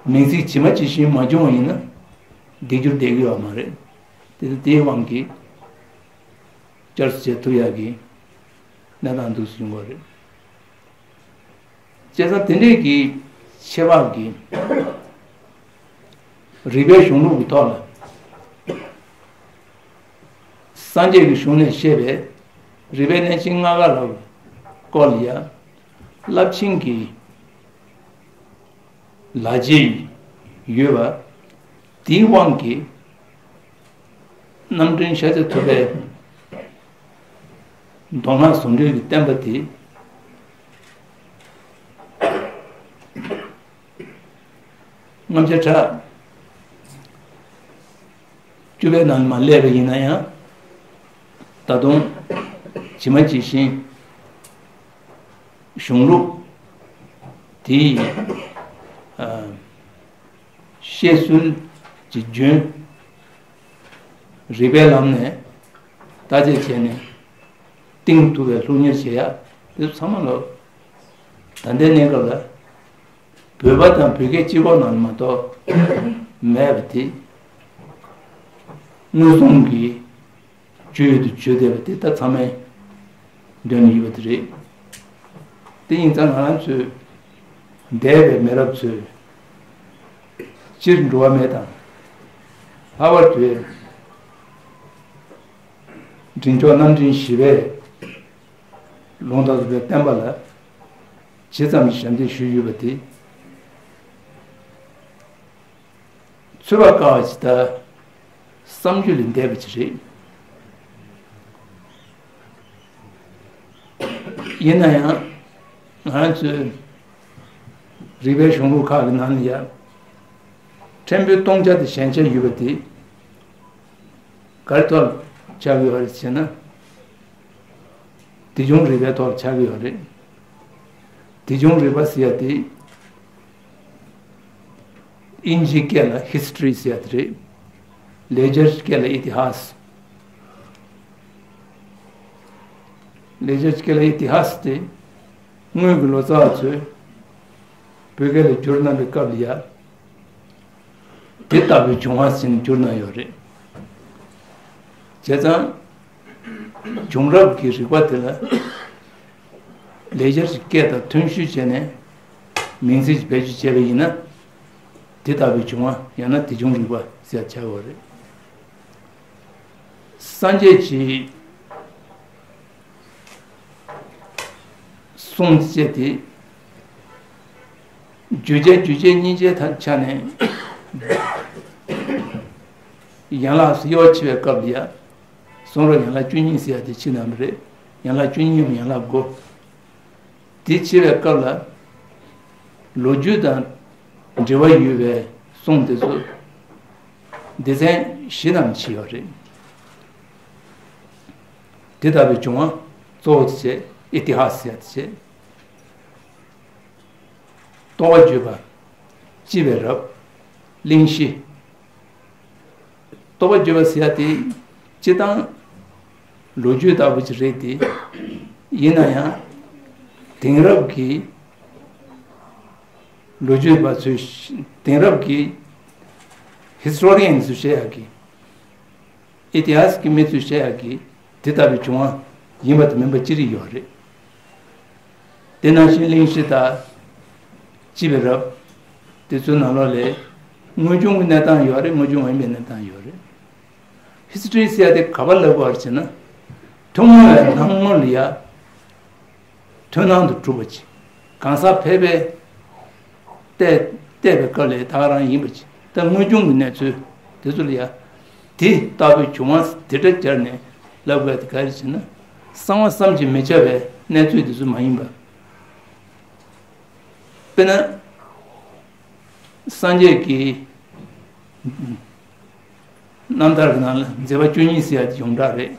མིང་ཚིག་ཇི་མ་ཇི་བཞིན་མ་བྱུང་བ་ཡིན་ན། སྡིག་སྦྱོར་བསྡད་ཀྱི་ཡོད་མ་རེད། དེ་ཚོ་དེའི་དབང་གིས་བསྐྱར་གསོ་བྱེད་ཐུབ་ཡག་གི་གནས་སྟངས་འདུག་སེ་ཡོང་གི་རེད། བྱས་ཙང་དེ་འདྲས་ཀྱི་ཆེ་བ་གི་རིག་པའི་གཞུང་ལུགས་ཀྱི་ཐོག་ལ། སངས་རྒྱས་ཀྱི་གཞུང་ནས་བཤད་པའི་རིག་པའི་གནས་ཆེན་ལྔ་ཀ་ལ་སྐོར་ལ་ཡ། རླབས་ཆེན་གྱི་ལ་རྒྱ་ཡོད་པ། དེའི་དབང་གིས་རྣམ་འདྲེན་ཤཱཀྱ་ཐུབ་པའི་མདོ་སྔགས་ཟུང་འབྲེལ་གྱི་བསྟན་པ་དེ། རྔམ་བྱ་ཁྲ་བཅུ་པའི་ནང་ལ་མར་སླེབས་པ་ཡིན་ན་ཡང་། ད་དུང་ཇི་མ་ཇི་བཞིན་གཞུང་ལུགས་དེའི་ཨ་བཤད་སྲོལ་གྱི་རྒྱུན། རིགས་པའི་ལམ་ནས་བརྟག་དཔྱད་བྱས་ནས་གཏིང་ཐུབ་པའི་སློབ་གཉེར་བྱེད་ཡ་དེ་ཚོ་ཚང་མ་ལོ། ད་ལྟའི་གནས་སྐབས་ལ་བོད་པ་དང་བོད་སྐད་གཅིག་པོ་ནང་ལ་མ་གཏོགས་མེད་པ་དེ། མངོན་སུམ་གྱི་སྤྱོད་ཡུལ་དུ་བརྗོད་བསྡད་པ་དེ་ད་ཚང་མའི་འདོད་ནས་ཡོད་པ་དེ་རེད། དེ་ཡིན་ཙང་ང་རང་ཚོས་འདས་པའི་མི་རབས་ཚོས་སྤྱིར་འགྲོ་བ་མི་དང་། ལྷག་པར་དུ་འདྲེན་མཆོག་རྣམ་འདྲེན་བཞི་པའི་ལུང་དང་རྫོགས་པའི་བསྟན་པ་ལ་ཇི་ཙམ་གྱི་ཞབས་འདེགས་ཞུས་ཡོད་པ་དེ། ཚོད་དཔག་དཀའ་བ་ཞིག་དང་བསམ་རྒྱུ་ལས་འདས་པ་ཞིག་རེད། ཡིན་ན་ཡང་ང་རང་ཚོའི་རིག་པའི་གཞུང་ལུགས་ཁག་གི་ནང་ལ་ཡ། ཕྲན་བུའི་སྟོང་ཆ་དང་ཞན་ཆ་ཡོད་པ་དེ་ག་རེ་ཐོག་ལ་ཆགས་ཀྱི་ཡོད་རེད་ཟེར་ན། དེ་བྱུང་རིག་པའི་ཐོག་ལ་ཆགས་ཀྱི་ཡོད་རེད། དེ་བྱུང་རིག་པ་ཟེར་ཡ་དེ། དབྱིན་ཇིའི་སྐད་ལ་ཧི་སི་ཊོ་རི་ཟེར་ཡ་དེ་རེད། ལེགས་སྦྱར་གྱི་སྐད་ལ་ཨི་ཏི་ཧཱས། ལེགས་སྦྱར་གྱི་སྐད་ལ་ཨི་ཏི་ཧཱས་དེ། སྔོན་གྱི་ལོ་ཙཱ་བ་ཚོས་བོད་སྐད་ལ་བསྒྱུར་གནང་བའི་སྐབས་ལ་ཡ། དེ་ལྟ་བུའི་བྱུང་བ་ཟེར་ནས་བསྒྱུར་གནང་ཡོད་རེད། བྱས་ཙང་། བྱུང་རབས་ཀྱི་རིག་པ་དེ་ལ་ལེགས་སྦྱར་གྱི་སྐད་དང་མཐུན་ཞུས་བྱས་ནས་མིང་ཚིག་ཅིག་བེད་སྤྱོད་བྱས་པ་ཡིན་ན། དེ་ལྟ་བུའི་བྱུང་བ་ཡང་ན་དེ་བྱུང་རིག་པ་ཟེར་ཆགས་ཡོད་རེད། སངས་རྒྱས་ཀྱི་གསུང་བཅས་ཏེ། བརྗོད་བྱ་རྒྱུ་ཆ་སྙིང་རྗེ་དང་ཆ་ནས་ཡན་ལག་དབྱེ་བ་ཕྱེ་བའི་སྐབས་ལ་ཡ། གསུང་རབ་ཡན་ལག་བཅུ་གཉིས་ཟེར་ཡ་དེ་ཕྱེ་གནང་བ་རེད། ཡན་ལག་བཅུ་གཉིས་ཡང་ཡན་ལག་དགུ། དེ་ཕྱེ་བའི་སྐབས་ལ། ལོ་རྒྱུས་དང་འབྲེལ་བ་ཡོད་པའི་གསུང་དེ་ཚོ་སྡེ་ཚན་བཞི་ཙམ་ཕྱེ་ཡོད་རེད། དེ་ལྟ་བུའི་བྱུང་བ་གཙོ་བོ་བྱས་ཨི་ཏི་ཧཱ་སི་ཟེར་ཡ་དེ་བྱས། རྟོགས་པ་བརྗོད་པ། སྤྱི་པའི་རབས། གླེང་གཞི། རྟོགས་པ་བརྗོད་པ་ཟེར་ཡ་དེ་སྤྱིར་བཏང་ལོ་རྒྱུས་ལྟ་བུ་ཅིག་རེད་དེ། ཡིན་ན་ཡང་དེང་རབས་ཀྱི་ལོ་རྒྱུས་པ་ཚོས། དེང་རབས་ཀྱི་ཧི་སི་ཊོ་རི་ཡན་ཚོས་བཤད་ཡག་གི། ཨི་ཏི་ཧཱ་སི་ཀྱི་མི་ཚོས་བཤད་ཡག་གི་དེ་ལྟ་བུའི་བྱུང་བ་ཡིན་པ་དང་མིན་པ་ཅི་རིགས་ཡོད་རེད། དེ་ནང་བཞིན་གླེང་གཞི་དང་། སྤྱི་པའི་རབས། དེ་ཚོའི་ནང་ལོགས་ལས། དངོས་བྱུང་གི་གནས་སྟངས་ཡོད་རེད། དངོས་བྱུང་མ་ཡིན་པའི་གནས་སྟངས་ཡོད་རེད། ཧི་སི་ཊོ་རི་ཟེར་ཡ་དེ་ག་པར་ལབ་དགོས་རེད་ཟེར་ན། ཐུན་མོང་བའི་སྣང་ངོ་ལ་ཡ། དོན་སྣང་དུ་གྲུབ་པ་ཅིག་གང་ཟག་ཕལ་པས་བལྟས་བལྟས་པའི་སྐབས་ལ་ད་ག་རང་ཡིན་པ་ཅིག་ད་དངོས་བྱུང་གི་གནས་ཚུལ་དེ་ཚོ་ལ་ཡ། དེ་ལྟ་བུའི་བྱུང་བ་དེ་འདྲ་སྦྱར་ནས་ལབ་དགོས་དེ་ག་རེ་ཟེར་ན། གསང་བ་བསམ་གྱིས་མི་ཁྱབ་པའི་གནས་ཚུལ་དེ་ཚོ་མ་ཡིན་པ། དཔེར་ན། སངས་རྒྱས་ཀྱི་རྣམ་ཐར་གྱི་ནང་ལ་མཛད་པ་བཅུ་གཉིས་ཟེར་ཡ་དེ་ཡོངས་གྲགས་རེད།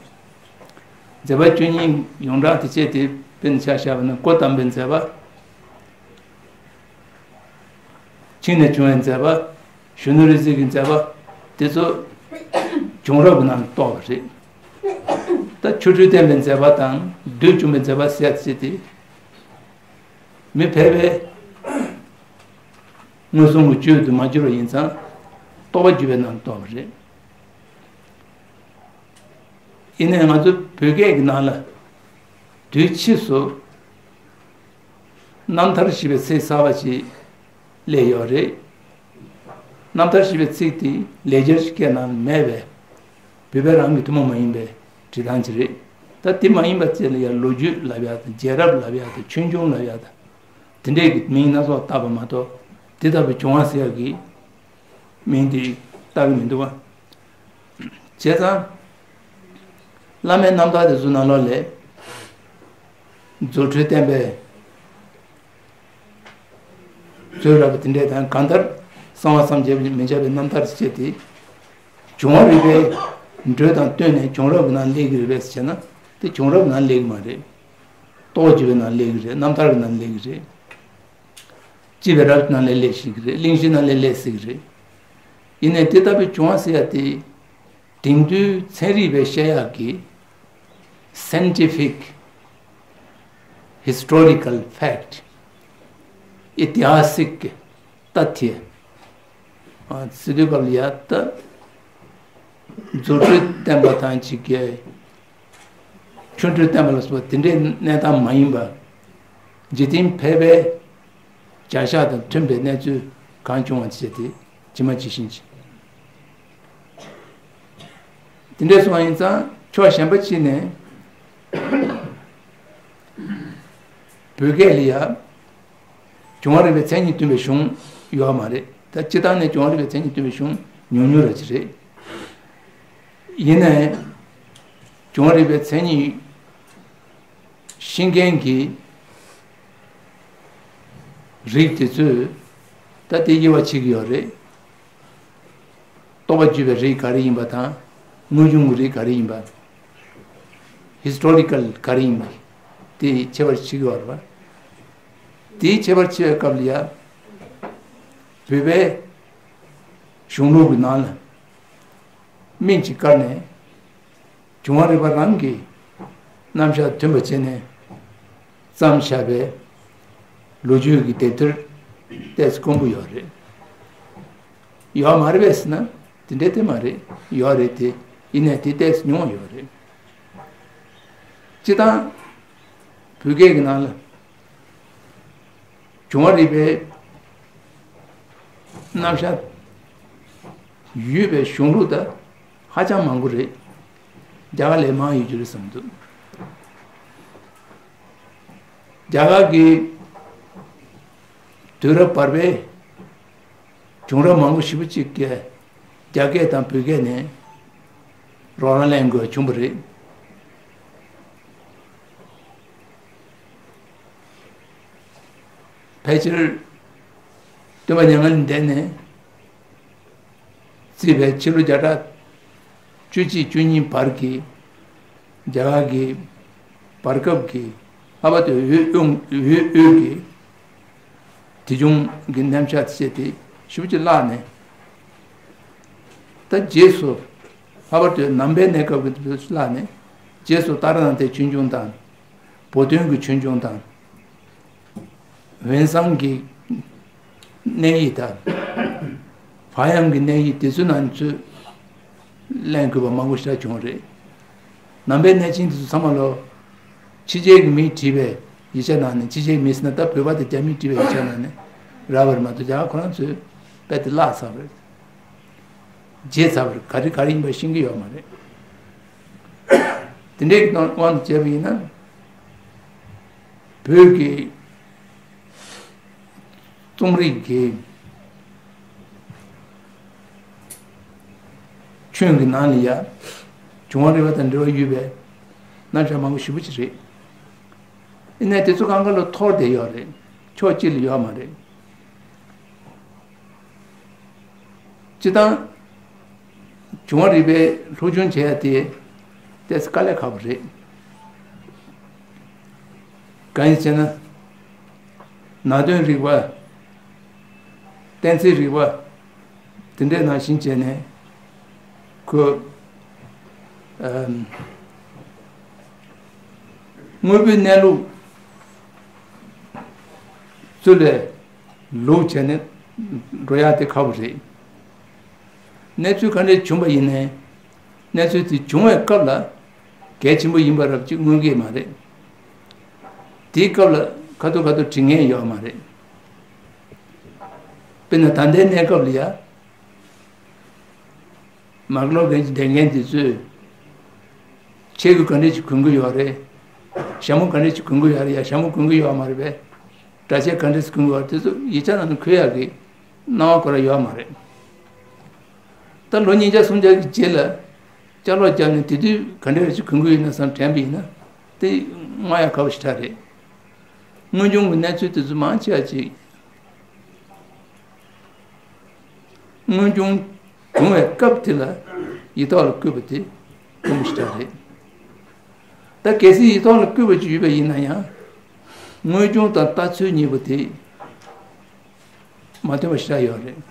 མཛད་པ་བཅུ་གཉིས་ཡོངས་གྲགས་དེ་བྱས་ཏེ་དཔེར་ན་ཆ་བཞག་པ་ན་སྐུ་བལྟམས་པའི་མཛད་པ། ཁྱིམ་ནས་བྱུང་བའི་མཛད་པ། གཞོན་ནུ་རིག་འཛིན་གྱི་མཛད་པ། དེ་ཚོ་བྱུང་རབས་ཀྱི་ནང་ལ་གཏོགས་པ་རེད། ད་ཆོ་འཕྲུལ་བསྟན་པའི་མཛད་པ་དང་བདུད་བཅོམ་པའི་མཛད་པ་ཟེར་ཡ་དེ་བྱས་ཏེ། མི་ཕལ་པས་མངོན་སུམ་གྱི་བརྗོད་དུ་མ་གྱུར་བ་ཡིན་ཙང་རྟོགས་པ་བརྗོད་པའི་ནང་གཏོགས་པ་རེད། ཡིན་ནའི་ང་ཚོ་བོད་སྐད་ཀྱི་ནང་ལ་དུས་ཕྱིས་སུ་རྣམ་ཐར་ཞེས་པའི་ཚིག་གསར་པ་ཞིག་སླེབས་ཡོད་རེད། རྣམ་ཐར་ཞེས་པའི་ཚིག་དེ་ལེགས་སྦྱར་གྱི་སྐད་ནང་མེད་པས། བོད་པ་རང་གི་ཐུན་མོང་མ་ཡིན་པའི་བྲིས་སྟངས་ཅིག་རེད། ད་དེ་མ་ཡིན་པ་བཅས་ལ་ཡང་ལོ་རྒྱུས་ལབ་ཡག་དང་རྒྱལ་རབས་ལབ་ཡག་དང་ཆོས་འབྱུང་ལབ་ཡག་དང་། དེ་འདྲས་ཀྱི་མིང་སྣ་ཚོགས་བཏགས་པ་མ་གཏོགས་དེ་ལྟ་བུའི་བྱུང་བ་ཟེར་ཡག་གི་མིང་དེ་བཏགས་ཀྱི་མི་འདུག་བ། བྱས་ཙང་། བླ་མའི་རྣམ་ཐར་དེ་ཚོ་ནང་ལོགས་ལས། རྫུ་འཕྲུལ་བསྟན་པའི་ཚུལ་རབ་དེ་འདྲས་དང་གང་ལྟར་གསང་བ་བསམ་གྱིས་མི་ཁྱབ་པའི་རྣམ་ཐར་ཞིག་སྐྱེས་ཏེ། བྱུང་བ་རིག་པའི་འགྲོས་དང་བསྟུན་ནས་བྱུང་རབས་ཀྱི་ནང་སླེབས་ཀྱི་རེད་པས་ཟེར་ན་དེ་བྱུང་རབས་ནང་སླེབས་ཀྱི་མ་རེད། རྟོགས་བརྗོད་པའི་ནང་སླེབས་ཀྱི་རེད། རྣམ་ཐར་གྱི་ནང་སླེབས་ཀྱི་རེད། སྤྱི་པའི་རབས་ནང་ལས་སླེབས་ཤེས་ཀྱི་རེད། གླེང་གཞི་ནང་ལས་སླེབས་སྲིད་ཀྱི་རེད། ཡིན་ནའི་དེ་ལྟ་བུའི་བྱུང་བ་ཟེར་ཡ་དེ། དེང་དུས་ཚན་རིག་པས་བཤད་ཡག་གི་scientific historical fact ཨི་ཏི་ཧ་སིག་གི་ཏ་ཐི་ཡ། ཨ། སི་ཏུ་གབ་ལ་ཡ་ཏ། རྫུ་འཕྲུལ་བསྟན་པ་དང་གཅིག་གི་ཆོ་འཕྲུལ་བསྟན་པ་ལ་སོགས་པ་དེ་འདྲའི་གནས་སྟངས་མ་ཡིན་པ། འཇིག་རྟེན་ཕལ་པའི་བྱ་གཞག་དང་མཐུན་པའི་གནས་ཚུལ་གང་བྱུང་བ་བྱས་ཏེ་ཇི་མ་ཇི་བཞིན་ཅིག་དེ་འདྲས་སོང་བ་ཡིན་ཙང་ཕྱོགས་གཞན་པ་གཅིག་ནས་བོད་སྐད་ལ་ཡ། བྱུང་བ་རིག་པའི་མཚན་ཉིད་སྟོན་པའི་གཞུང་ཡོད་མ་རེད། ད་སྤྱིར་བཏང་ནས་བྱུང་བ་རིག་པའི་མཚན་ཉིད་སྟོན་པའི་གཞུང་ཉུང་ཉུང་ར་ཅིག་རེད། ཡིན་ནའི། བྱུང་བ་རིག་པའི་མཚན་ཉིད་ ཤེས་མཁན་གྱི་རིགས་དེ་ཚོས་ད་དེ་དབྱེ་བ་ཕྱེ་གི་ཡོད་རེད། རྟོག་པ་བརྒྱུད་པའི་རིགས་ག་རེ་ཡིན་པ་དང་། དངོས་བྱུང་གི་རིགས་ག་རེ་ཡིན་པ། ཧིས་ཊོ་རི་ཀལ་ག་རེ་ཡིན་པ། དེ་ཁྱད་པར་ཕྱེ་གི་ཡོད་རེད་པ། དེའི་ཁྱད་པར་ཕྱེ་བའི་སྐབས་ལ་ཡ། བོད་པའི་གཞུང་ལུགས་ཀྱི་ནང་ལ་སྨན་གྱིས་བཀར་ནས། འབྱུང་བ་རིག་པ་རང་གི་རྣམ་གཞག་མཐུན་པ་བྱས་ནས་བརྩམས་བཞག་པའི་ལོ་རྒྱུས་ཀྱི་དེབ་ཐེར་ཏོག་ཙམ་དཀོན་པོ་ཡོད་རེད། ཡོད་མ་རེད་པས་ཟེར་ན། དེ་འདྲ་དེ་མ་རེད། ཡོད་རེད་དེ། ཡིན་ནའི་དེ་ཏོག་ཙམ་ཉུང་བ་ཡོད་རེད། སྤྱིར་བཏང་བོད་སྐད་ཀྱི་ནང་ལ་འབྱུང་བ་རིག་པའི་རྣམ་གཞག་ཡོད་པའི་གཞུང་ལུགས་ད་ཧ་ཅང་མང་པོ་རེད། རྒྱ་གར་ལས་མང་ཡོད་རྒྱུ་རེད་བསམ་འདུག་རྒྱ་གར་གྱི་དུས་རབས་བར་པའི་བྱུང་རབས་མང་པོ་ཞེ་པོ་ཅིག་གིས་རྒྱ་སྐད་དང་བོད་སྐད་ནས་རོགས་རམ་ལེན་དགོས་བྱུང་བ་རེད། ཕལ་ཆེར་སྟོན་པ་མྱ་ངན་ལས་འདས་ནས་བརྩིས་པའི་ཕྱི་ལོ་བརྒྱ་ཕྲག་བཅུ་གཅིག་བཅུ་གཉིས་བར་གྱི་རྒྱ་གར་གྱི་བར་སྐབས་ཀྱི་ལྷག་པར་དུ་འོད་དབྱུང་འོད་དབྱུང་གི་དེ་བྱུང་གི་རྣམ་གཞག་བཤད་དེ་ཞེ་པོ་ཅིག་བརླགས་ནས། ད་རྗེས་སུ་ལྷག་པར་དུ་ནང་པའི་གནས་སྐབས་ཀྱི་དུས་སུ་བརླགས་ནས། རྗེས་སུ་ཏཱ་ར་ནཱ་ཐའི་ཆོས་འབྱུང་དང་། བོ་དོན་གྱི་ཆོས་འབྱུང་དང་། འོད་བཟང་གི་གནས་ཡིག་དང་། བག་ཡངས་ཀྱི་གནས་ཡིག་དེ་ཚོའི་ནང་ཚུད་ལེན་དགོས་པ་མང་པོ་ཞིག་བྱུང་བ་རེད། ནང་པའི་གནས་ཆེན་དེ་ཚོ་ཚང་མ་ལོ། ཕྱི་རྒྱལ་གྱི་མིས་བྲིས་པའི་ཡིག་ཆ་ནང་ནས། ཕྱི་རྒྱལ་གྱི་མི་ཟེར་ན་ད་བོད་པ་དང་རྒྱ་མིས་བྲིས་པའི་ཡིག་ཆ་ནང་ནས་རག་པ་རེད་མ་གཏོགས། རྒྱ་གར་ཁོ་རང་ཚོས་རྦད་དེ་བརླགས་ཚར་བ་རེད། བརྗེད་ཚར་བ་རེད། ག་རེ་ག་རེ་ཡིན་པ་ཤེས་ཀྱི་ཡོད་མ་རེད། དེ་འདྲའི་དབང་དུ་བྱས་པ་ཡིན་ན། བོད་ཀྱི་རྩོམ་རིག་གི་ཁྱོན་གྱི་ནང་ལ་ཡ། འབྱུང་བ་རིག་པ་དང་འབྲེལ་བ་ཡོད་པའི་རྣམ་གཞག་མང་པོ་ཞེ་པོ་ཅིག་རེད། ཡིན་ནའི་དེ་ཚོ་གང་ག་ལ་ཐོར་བསྡད་ཡོད་རེད། ཕྱོགས་གཅིག་ལ་ཡོད་མ་རེད། སྤྱིར་བཏང་འབྱུང་བ་རིག་པའི་སློབ་སྦྱོང་བྱེད་ཡ་དེ་ཏོག་ཙམ་དཀའ་ལས་ཁག་པོ་རེད། གང་ཡིན་ཟེར་ན། ནང་དོན་རིག་པ། གཏན་ཚིགས་རིག་པ། དེ་འདྲའི་ནང་བཞིན་བྱས་ནས་ཁོ། ཨམ། དངོས་པོའི་གནས་ལུགས་ཚུར་ལ་ལུགས་བྱས་ནས་འགྲོ་ཡ་དེ་ཁག་པོ་རེད། གནས་ཚུལ་ག་འདྲ་བྱུང་བ་ཡིན་ནའི། གནས་ཚུལ་དེ་བྱུང་བའི་སྐབས་ལ་གལ་ཆེན་པོ་ཡིན་པ་རབ་ཅིག་མངོན་གྱི་མ་རེད། དེའི་སྐབས་ལ་ཁ་ཐུག་ཁ་ཐུག་དྲི་ངེས་ཡོད་མ་རེད། དཔེར་ན་ད་ལྟའི་གནས་སྐབས་ལ་ཡ། མ་ཀི་ལོ་གན་ཇི་འདེབས་མཁན་དེ་ཚོས་ཆས་གོས་ག་འདྲ་ཅིག་གོན་གྱི་ཡོད་རེད། ཞྭ་མོ་ག་འདྲ་ཅིག་གོན་གྱི་ཡོད་རེད། ཡ། ཞྭ་མོ་གོན་གྱི་ཡོད་མ་རེད་པས། སྒྲ་ཆས་ག་འདྲ་ཅིག་གོན་གྱི་ཡོད་རེད། དེ་ཚོ་ཡིག་ཆ་ནང་ནས་འཁོད་ཡག་གི་སྣང་བ་ཁོ་རང་ཡོད་མ་རེད། ད་ལོ་ཉིས་བརྒྱ་སུམ་བརྒྱ་གི་རྗེས་ལ་ཅ་ལག་བརྒྱབ་ནས་དེ་དུས་ག་འདྲ་ཅིག་གོན་གྱི་ཡོད་ན་བསམ་དྲན་པ་ཡིན་ན། དེ་སྨྲ་ཡག་ཁག་པོ་ཞེ་དྲག་རེད། དངོས་བྱུང་གི་གནས་ཚུལ་དེ་ཚོ་མང་ཆེ་བ་ཅིག་དངོས་བྱུང་བྱུང་བའི་སྐབས་དེ་ལ་ཡིག་ཐོག་ལ་བཀོད་པ་དེ་དཀོན་པོ་ཞེ་དྲག་རེད། ད་གལ་སྲིད་ཡིག་ཐོག་ལ་བཀོད་པ་ཅིག་ཡོད་པ་ཡིན་ན་ཡང་། དངོས་བྱུང་དང་ལྟ་ཚུལ་གཉིས་པོ་དེ་མ་མཐུན་པ་ཞེ་དྲག་ཡོད་རེད།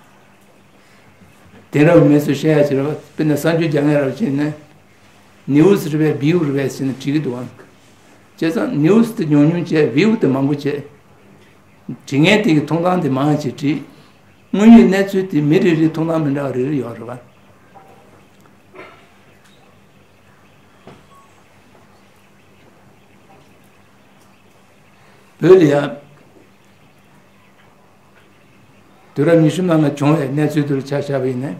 དེང་རབས་མི་ཚོས་བཤད་ཡ་ཅིག་རེད་པ། དཔེར་ན་གསར་འགྱུར་རྒྱག་མཁན་རབ་ཅིག་ནས། ནིའུ་སི་རེད་པས་བིའུ་རེད་པས་ཟེར་ནས་བྲིས་ཀྱི་འདུག་བ། བྱས་ཙང་ནིའུ་སི་དེ་ཉུང་ཉུང་བྱས། བིའུ་དེ་མང་པོ་བྱས། བྲིས་མཁན་དེ་གི་མཐོང་སྟངས་དེ་མང་ཆེ་བྲིས། དངོས་ཡོད་གནས་ཚུལ་དེ་མི་རེ་རེའི་མཐོང་སྟངས་མི་འདྲ་བ་རེ་རེ་ཡོད་རེད་པ། བོད་ལ་ཡང་དུས་རབས་ཉི་ཤུ་ནང་ལ་བྱུང་བའི་གནས་ཚུལ་དེ་ལ་ཆ་བཞག་པ་ཡིན་ན།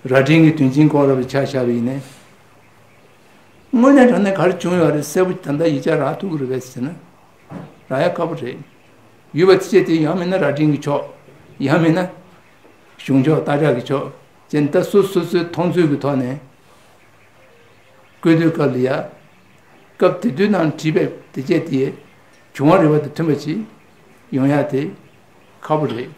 རྭ་སྒྲེང་གི་དོན་ཆེན་སྐོར་ལ་ཆ་བཞག་པ་ཡིན་ན། དངོས་གནས་དྲང་གནས་ག་རེ་བྱུང་ཡོད་རེད་གསལ་པོ་ད་ལྟ་ཡིག་ཆ་རག་ཐུབ་ཀྱི་རེད་པས་ཟེར་ན། རག་ཡ་ཁག་པོ་རེད། ཡོད་པ་དེ་ཆེ་དེ་ཡང་མིན་ན་རྭ་སྒྲེང་གི་ཕྱོགས། ཡང་མིན་ན་གཞུང་ཕྱོགས་སྟག་བྲག་གི་ཕྱོགས་ཅན། ད་སོ་སོ་སོའི་མཐོང་ཚུལ་གྱི་ཐོག་ནས་བཀོད་དུས་སྐབས་ལ་ཡ། སྐབས་དེ་དུས་ནང་བྲིས་པའི་དེ་བྱས་དེ་བྱུང་བ་རིག་པ་དང་མཐུན་པ་ཅིག་ཡོང་ཡ་དེ་ཁག་པོ་རེད།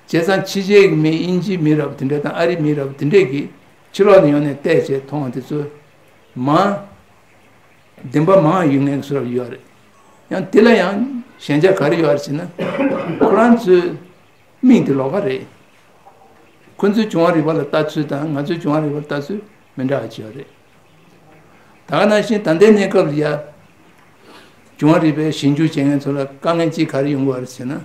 བྱས་ཙང་ཕྱི་རྒྱལ་གྱི་མི་དབྱིན་ཇིའི་མི་རབས་དེ་འདྲ་དང་ཨ་རིའི་མི་རབས་དེ་འདྲས་ཀྱིས་ཕྱི་ལོགས་ནས་ཡོང་ནས་བལྟས་བྱས་མཐོང་བ་དེ་ཚོ་མང་བདེན་པ་མང་ཡོད་ངེས་ཀྱི་བཟོ་འདྲ་ཡོད་རེད། ཡང་དེ་ལ་ཡང་ཞན་ཆ་ག་རེ་ཡོད་རེད་ཟེར་ན། ཁོ་རང་ཚོའི་མིག་དེ་ལོགས་ཀ་རེད། ཁོ་ཚོའི་བྱུང་བ་རིག་པ་ལ་ལྟ་ཚུལ་དང་ང་ཚོའི་བྱུང་བ་རིག་པ་ལ་ལྟ་ཚུལ་མི་འདྲ་བ་ཅིག་ཡོད་རེད། ད་ག་ནང་བཞིན་ད་ལྟའི་གནས་སྐབས་ལ་ཡ། བྱུང་བ་རིག་པའི་ཞིབ་འཇུག་བྱེད་མཁན་ཚོ་ལ་དཀའ་ངལ་ཅིག་ག་རེ་ཡོང་གི་ཡོད་རེད་ཟེར་ན།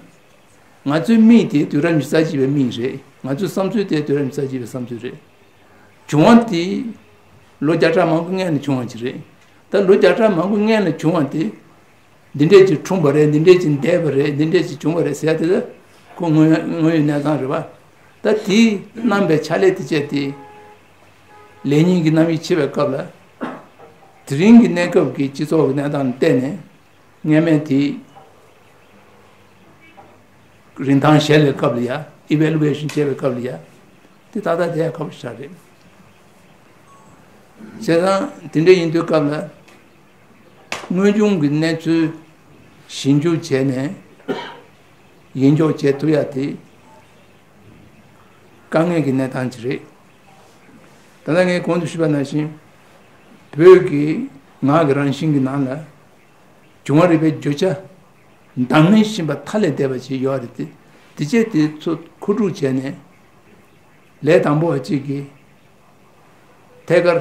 ང་ཚོའི་མིག་དེ་དུས་རབས་ཉི་ཤུ་རྩ་གཅིག་པའི་མིག་རེད། ང་ཚོའི་བསམ་ཚུལ་དེ་དུས་རབས་ཉི་ཤུ་རྩ་གཅིག་པའི་བསམ་ཚུལ་རེད། བྱུང་བ་དེ་ལོ་བརྒྱ་ཕྲག་མང་པོ་སྔོན་ལ་བྱུང་བ་ཅིག་རེད། ད་ལོ་བརྒྱ་ཕྲག་མང་པོ་སྔོན་ལ་བྱུང་བ་དེ་འདི་འདྲས་ཅིག་འཁྲུངས་པ་རེད། འདི་འདྲས་ཅིག་འདས་པ་རེད། འདི་འདྲས་ཅིག་བྱུང་བ་རེད་ཟེར་ཡ་དེ་ད་ཁོ་དངོས་དངོས་ཡོད་གནས་སྟངས་རེད་པ། ད་དེའི་གནང་པའི་ཕྱག་ལས་དེ་བྱས་ཏེ་ལེ་ཉིན་གྱི་རྣམ་དབྱེ་ཕྱེ་བའི་སྐབས་ལ། དེ་རིང་གི་གནས་སྐབས་ཀྱི་སྤྱི་ཚོགས་ཀྱི་གནས་སྟངས་ལ་བལྟས་ནས། སྔ་མའི་དེ་རིན་ཐང་གཞལ་བའི་སྐབས་ལ་ཡ། ཨི་ཝེ་ལུ་ཨེ་ཤན་བྱེད་པའི་སྐབས་ལ་ཡ། དེ་ཏག་ཏག་དེ་ཡ་ཁག་པོ་ཞིག་རེད། བྱས་ཙང་དེ་འདྲ་ཡིན་དུས་སྐབས་ལ་དངོས་བྱུང་གི་གནས་ཚུལ་ཞིབ་འཇུག་བྱས་ནས་ཡིད་འཇོག་བྱེད་ཐུབ་ཡ་དེ་དཀའ་ངལ་གྱི་གནས་སྟངས་ཅིག་རེད། ད་ལྟ་ངས་གོང་དུ་ཞུས་པ་ནང་བཞིན་བོད་ཀྱི་ངག་གི་རང་བཞིན་གྱི་ནང་ལ། བྱུང་བ་རིག་པའི་བརྗོད་བྱ་འདང་ངེས་བཞིན་པ་མཐའ་ལས་འདས་པ་ཞིག་ཡོད་རེད་དེ། དེ་བྱས་དེ་ཚོ་མཁོ་སྒྲུབ་བྱས་ནས་ལས་དང་པོ་བ་གཅིག་གིས་ཐད་ཀར་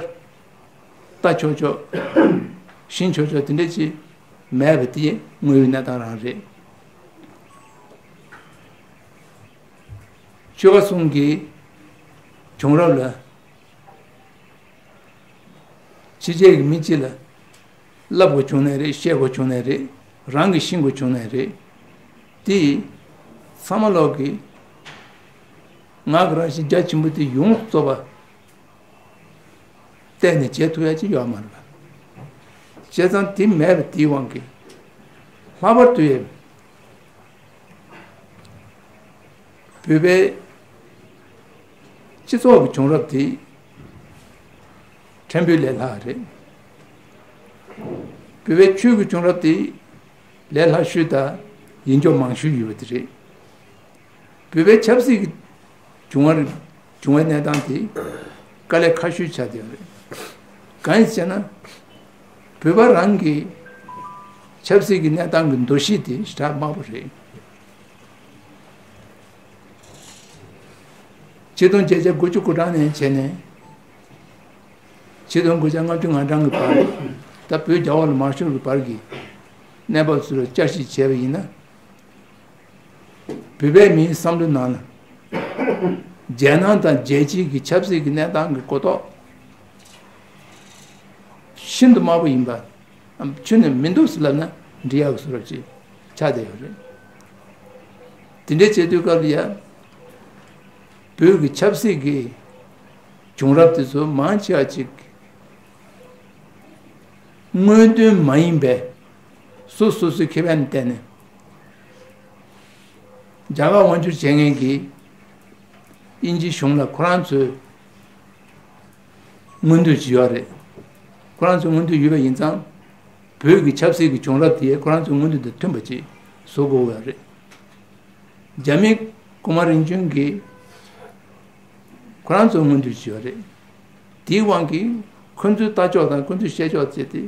ལྟ་ཆོག་ཆོག་ཤེས་ཆོག་ཆོག་དེ་འདྲ་ཅིག་མེད་པ་དེ་དངོས་ཡོད་གནས་སྟངས་རང་རེད། ཆོས་པ་གསུམ་གྱི་བྱུང་རབས་ལ། ཕྱི་རྒྱལ་གྱི་མི་གཅིག་ལ་བསླབ་དགོས་བྱུང་ནའི་རེད། བཤད་དགོས་བྱུང་ནའི་རེད། རང་གིས་ཤེས་དགོས་བྱུང་ནའི་རེད། དེ་ཚང་མ་ལོག་གི་ངག་གི་རང་བཞིན་རྒྱ་ཆེན་པོ་དེ་ཡོངས་རྫོགས་པ་བལྟས་ནས་བྱེད་ཐུབ་ཡ་ཅིག་ཡོད་མ་རེད་པ། བྱས་ཙང་དེ་མེད་པ་དེའི་དབང་གིས་ལྷག་པར་དུ་ཡ། བོད་པའི་སྤྱི་ཚོགས་ཀྱི་བྱུང་རབས་དེ་ཕྲན་བུ་ལས་སླ་བ་རེད། བོད་པའི་ཆོས་ཀྱི་བྱུང་རབས་དེ་ལས་སླ་ཤོས་དང་ཡིད་འཇོག་མང་ཤོས་ཡོད་པ་དེ་རེད། བོད་པའི་ཆབ་སྲིད་ཀྱི་བྱུང་བ་རེད། བྱུང་བའི་གནས་སྟངས་དེ་དཀའ་ལས་ཁག་ཤོས་ཆགས་བསྡད་ཡོད་རེད། གང་ཡིན་ཟེར་ན། བོད་པ་རང་གི་ཆབ་སྲིད་ཀྱི་གནས་སྟངས་ཀྱི་འདུ་ཤེས་དེ་ཞེ་དྲག་དམའ་པོ་རེད། ཆིག་སྟོང་བརྒྱད་བརྒྱ་དགུ་བཅུ་གོ་གྲངས་ནས་བྱས་ནས། ཆིག་སྟོང་དགུ་བརྒྱ་ལྔ་བཅུ་ང་གྲངས་ཀྱི་བར། ད་བོད་རྒྱ་འོག་ལ་མར་ཤོར་གྱི་བར་གྱི་གནས་བབ་ཚོ་ལ་བསྐྱར་ཞིབ་བྱས་པ་ཡིན་ན། བོད་པའི་མིའི་བསམ་བློའི་ནང་ལ། རྒྱལ་ནང་དང་རྒྱལ་སྤྱིའི་གི་ཆབ་སྲིད་ཀྱི་གནས་སྟངས་ཀྱི་གོ་རྟོགས་ཤིན་ཏུ་དམའ་པོ་ཡིན་པ། ཨམ་ཁྱོན་ནས་མི་འདུག་ཟེར་ལབ་ན་འགྲིག་ཡག་གི་བཟོ་འདྲ་ཅིག་ཆགས་བསྡད་ཡོད་རེད། དེ་འདྲའི་བྱེད་དུས་སྐབས་ལ་ཡ། བོད་ཀྱི་ཆབ་སྲིད་ཀྱི་བྱུང་རབས་དེ་ཚོ་མང་ཆེ་བ་ཅིག་དངོས་དོན་མ་ཡིན་པའི་སོ་སོ་སོའི་ཁེ་ཕན་བརྟེན་ནས། རྒྱ་གར་དབང་བསྒྱུར་བྱེད་མཁན་གྱི་དབྱིན་ཇིའི་གཞུང་ལ་ཁོ་རང་ཚོའི་མངོན་འདོད་ཅིག་ཡོད་རེད། ཁོ་རང་ཚོའི་མངོན་འདོད་ཡོད་པ་ཡིན་ཙང་། བོད་ཀྱི་ཆབ་སྲིད་ཀྱི་བྱུང་རབས་དེ་ཁོ་རང་ཚོའི་མངོན་འདོད་དང་མཐུན་པ་ཅིག་བཟོ་དགོས་ཡོད་རེད། རྒྱ་མི་གོང་མ་རིམ་བྱོན་གྱིས་ཁོ་རང་ཚོའི་མངོན་འདོད་ཅིག་ཡོད་རེད། དེའི་དབང་གིས་ཁོ་ཚོའི་ལྟ་ཕྱོགས་དང་ཁོ་ཚོའི་བཤད་ཕྱོགས་བྱས་ཏེ།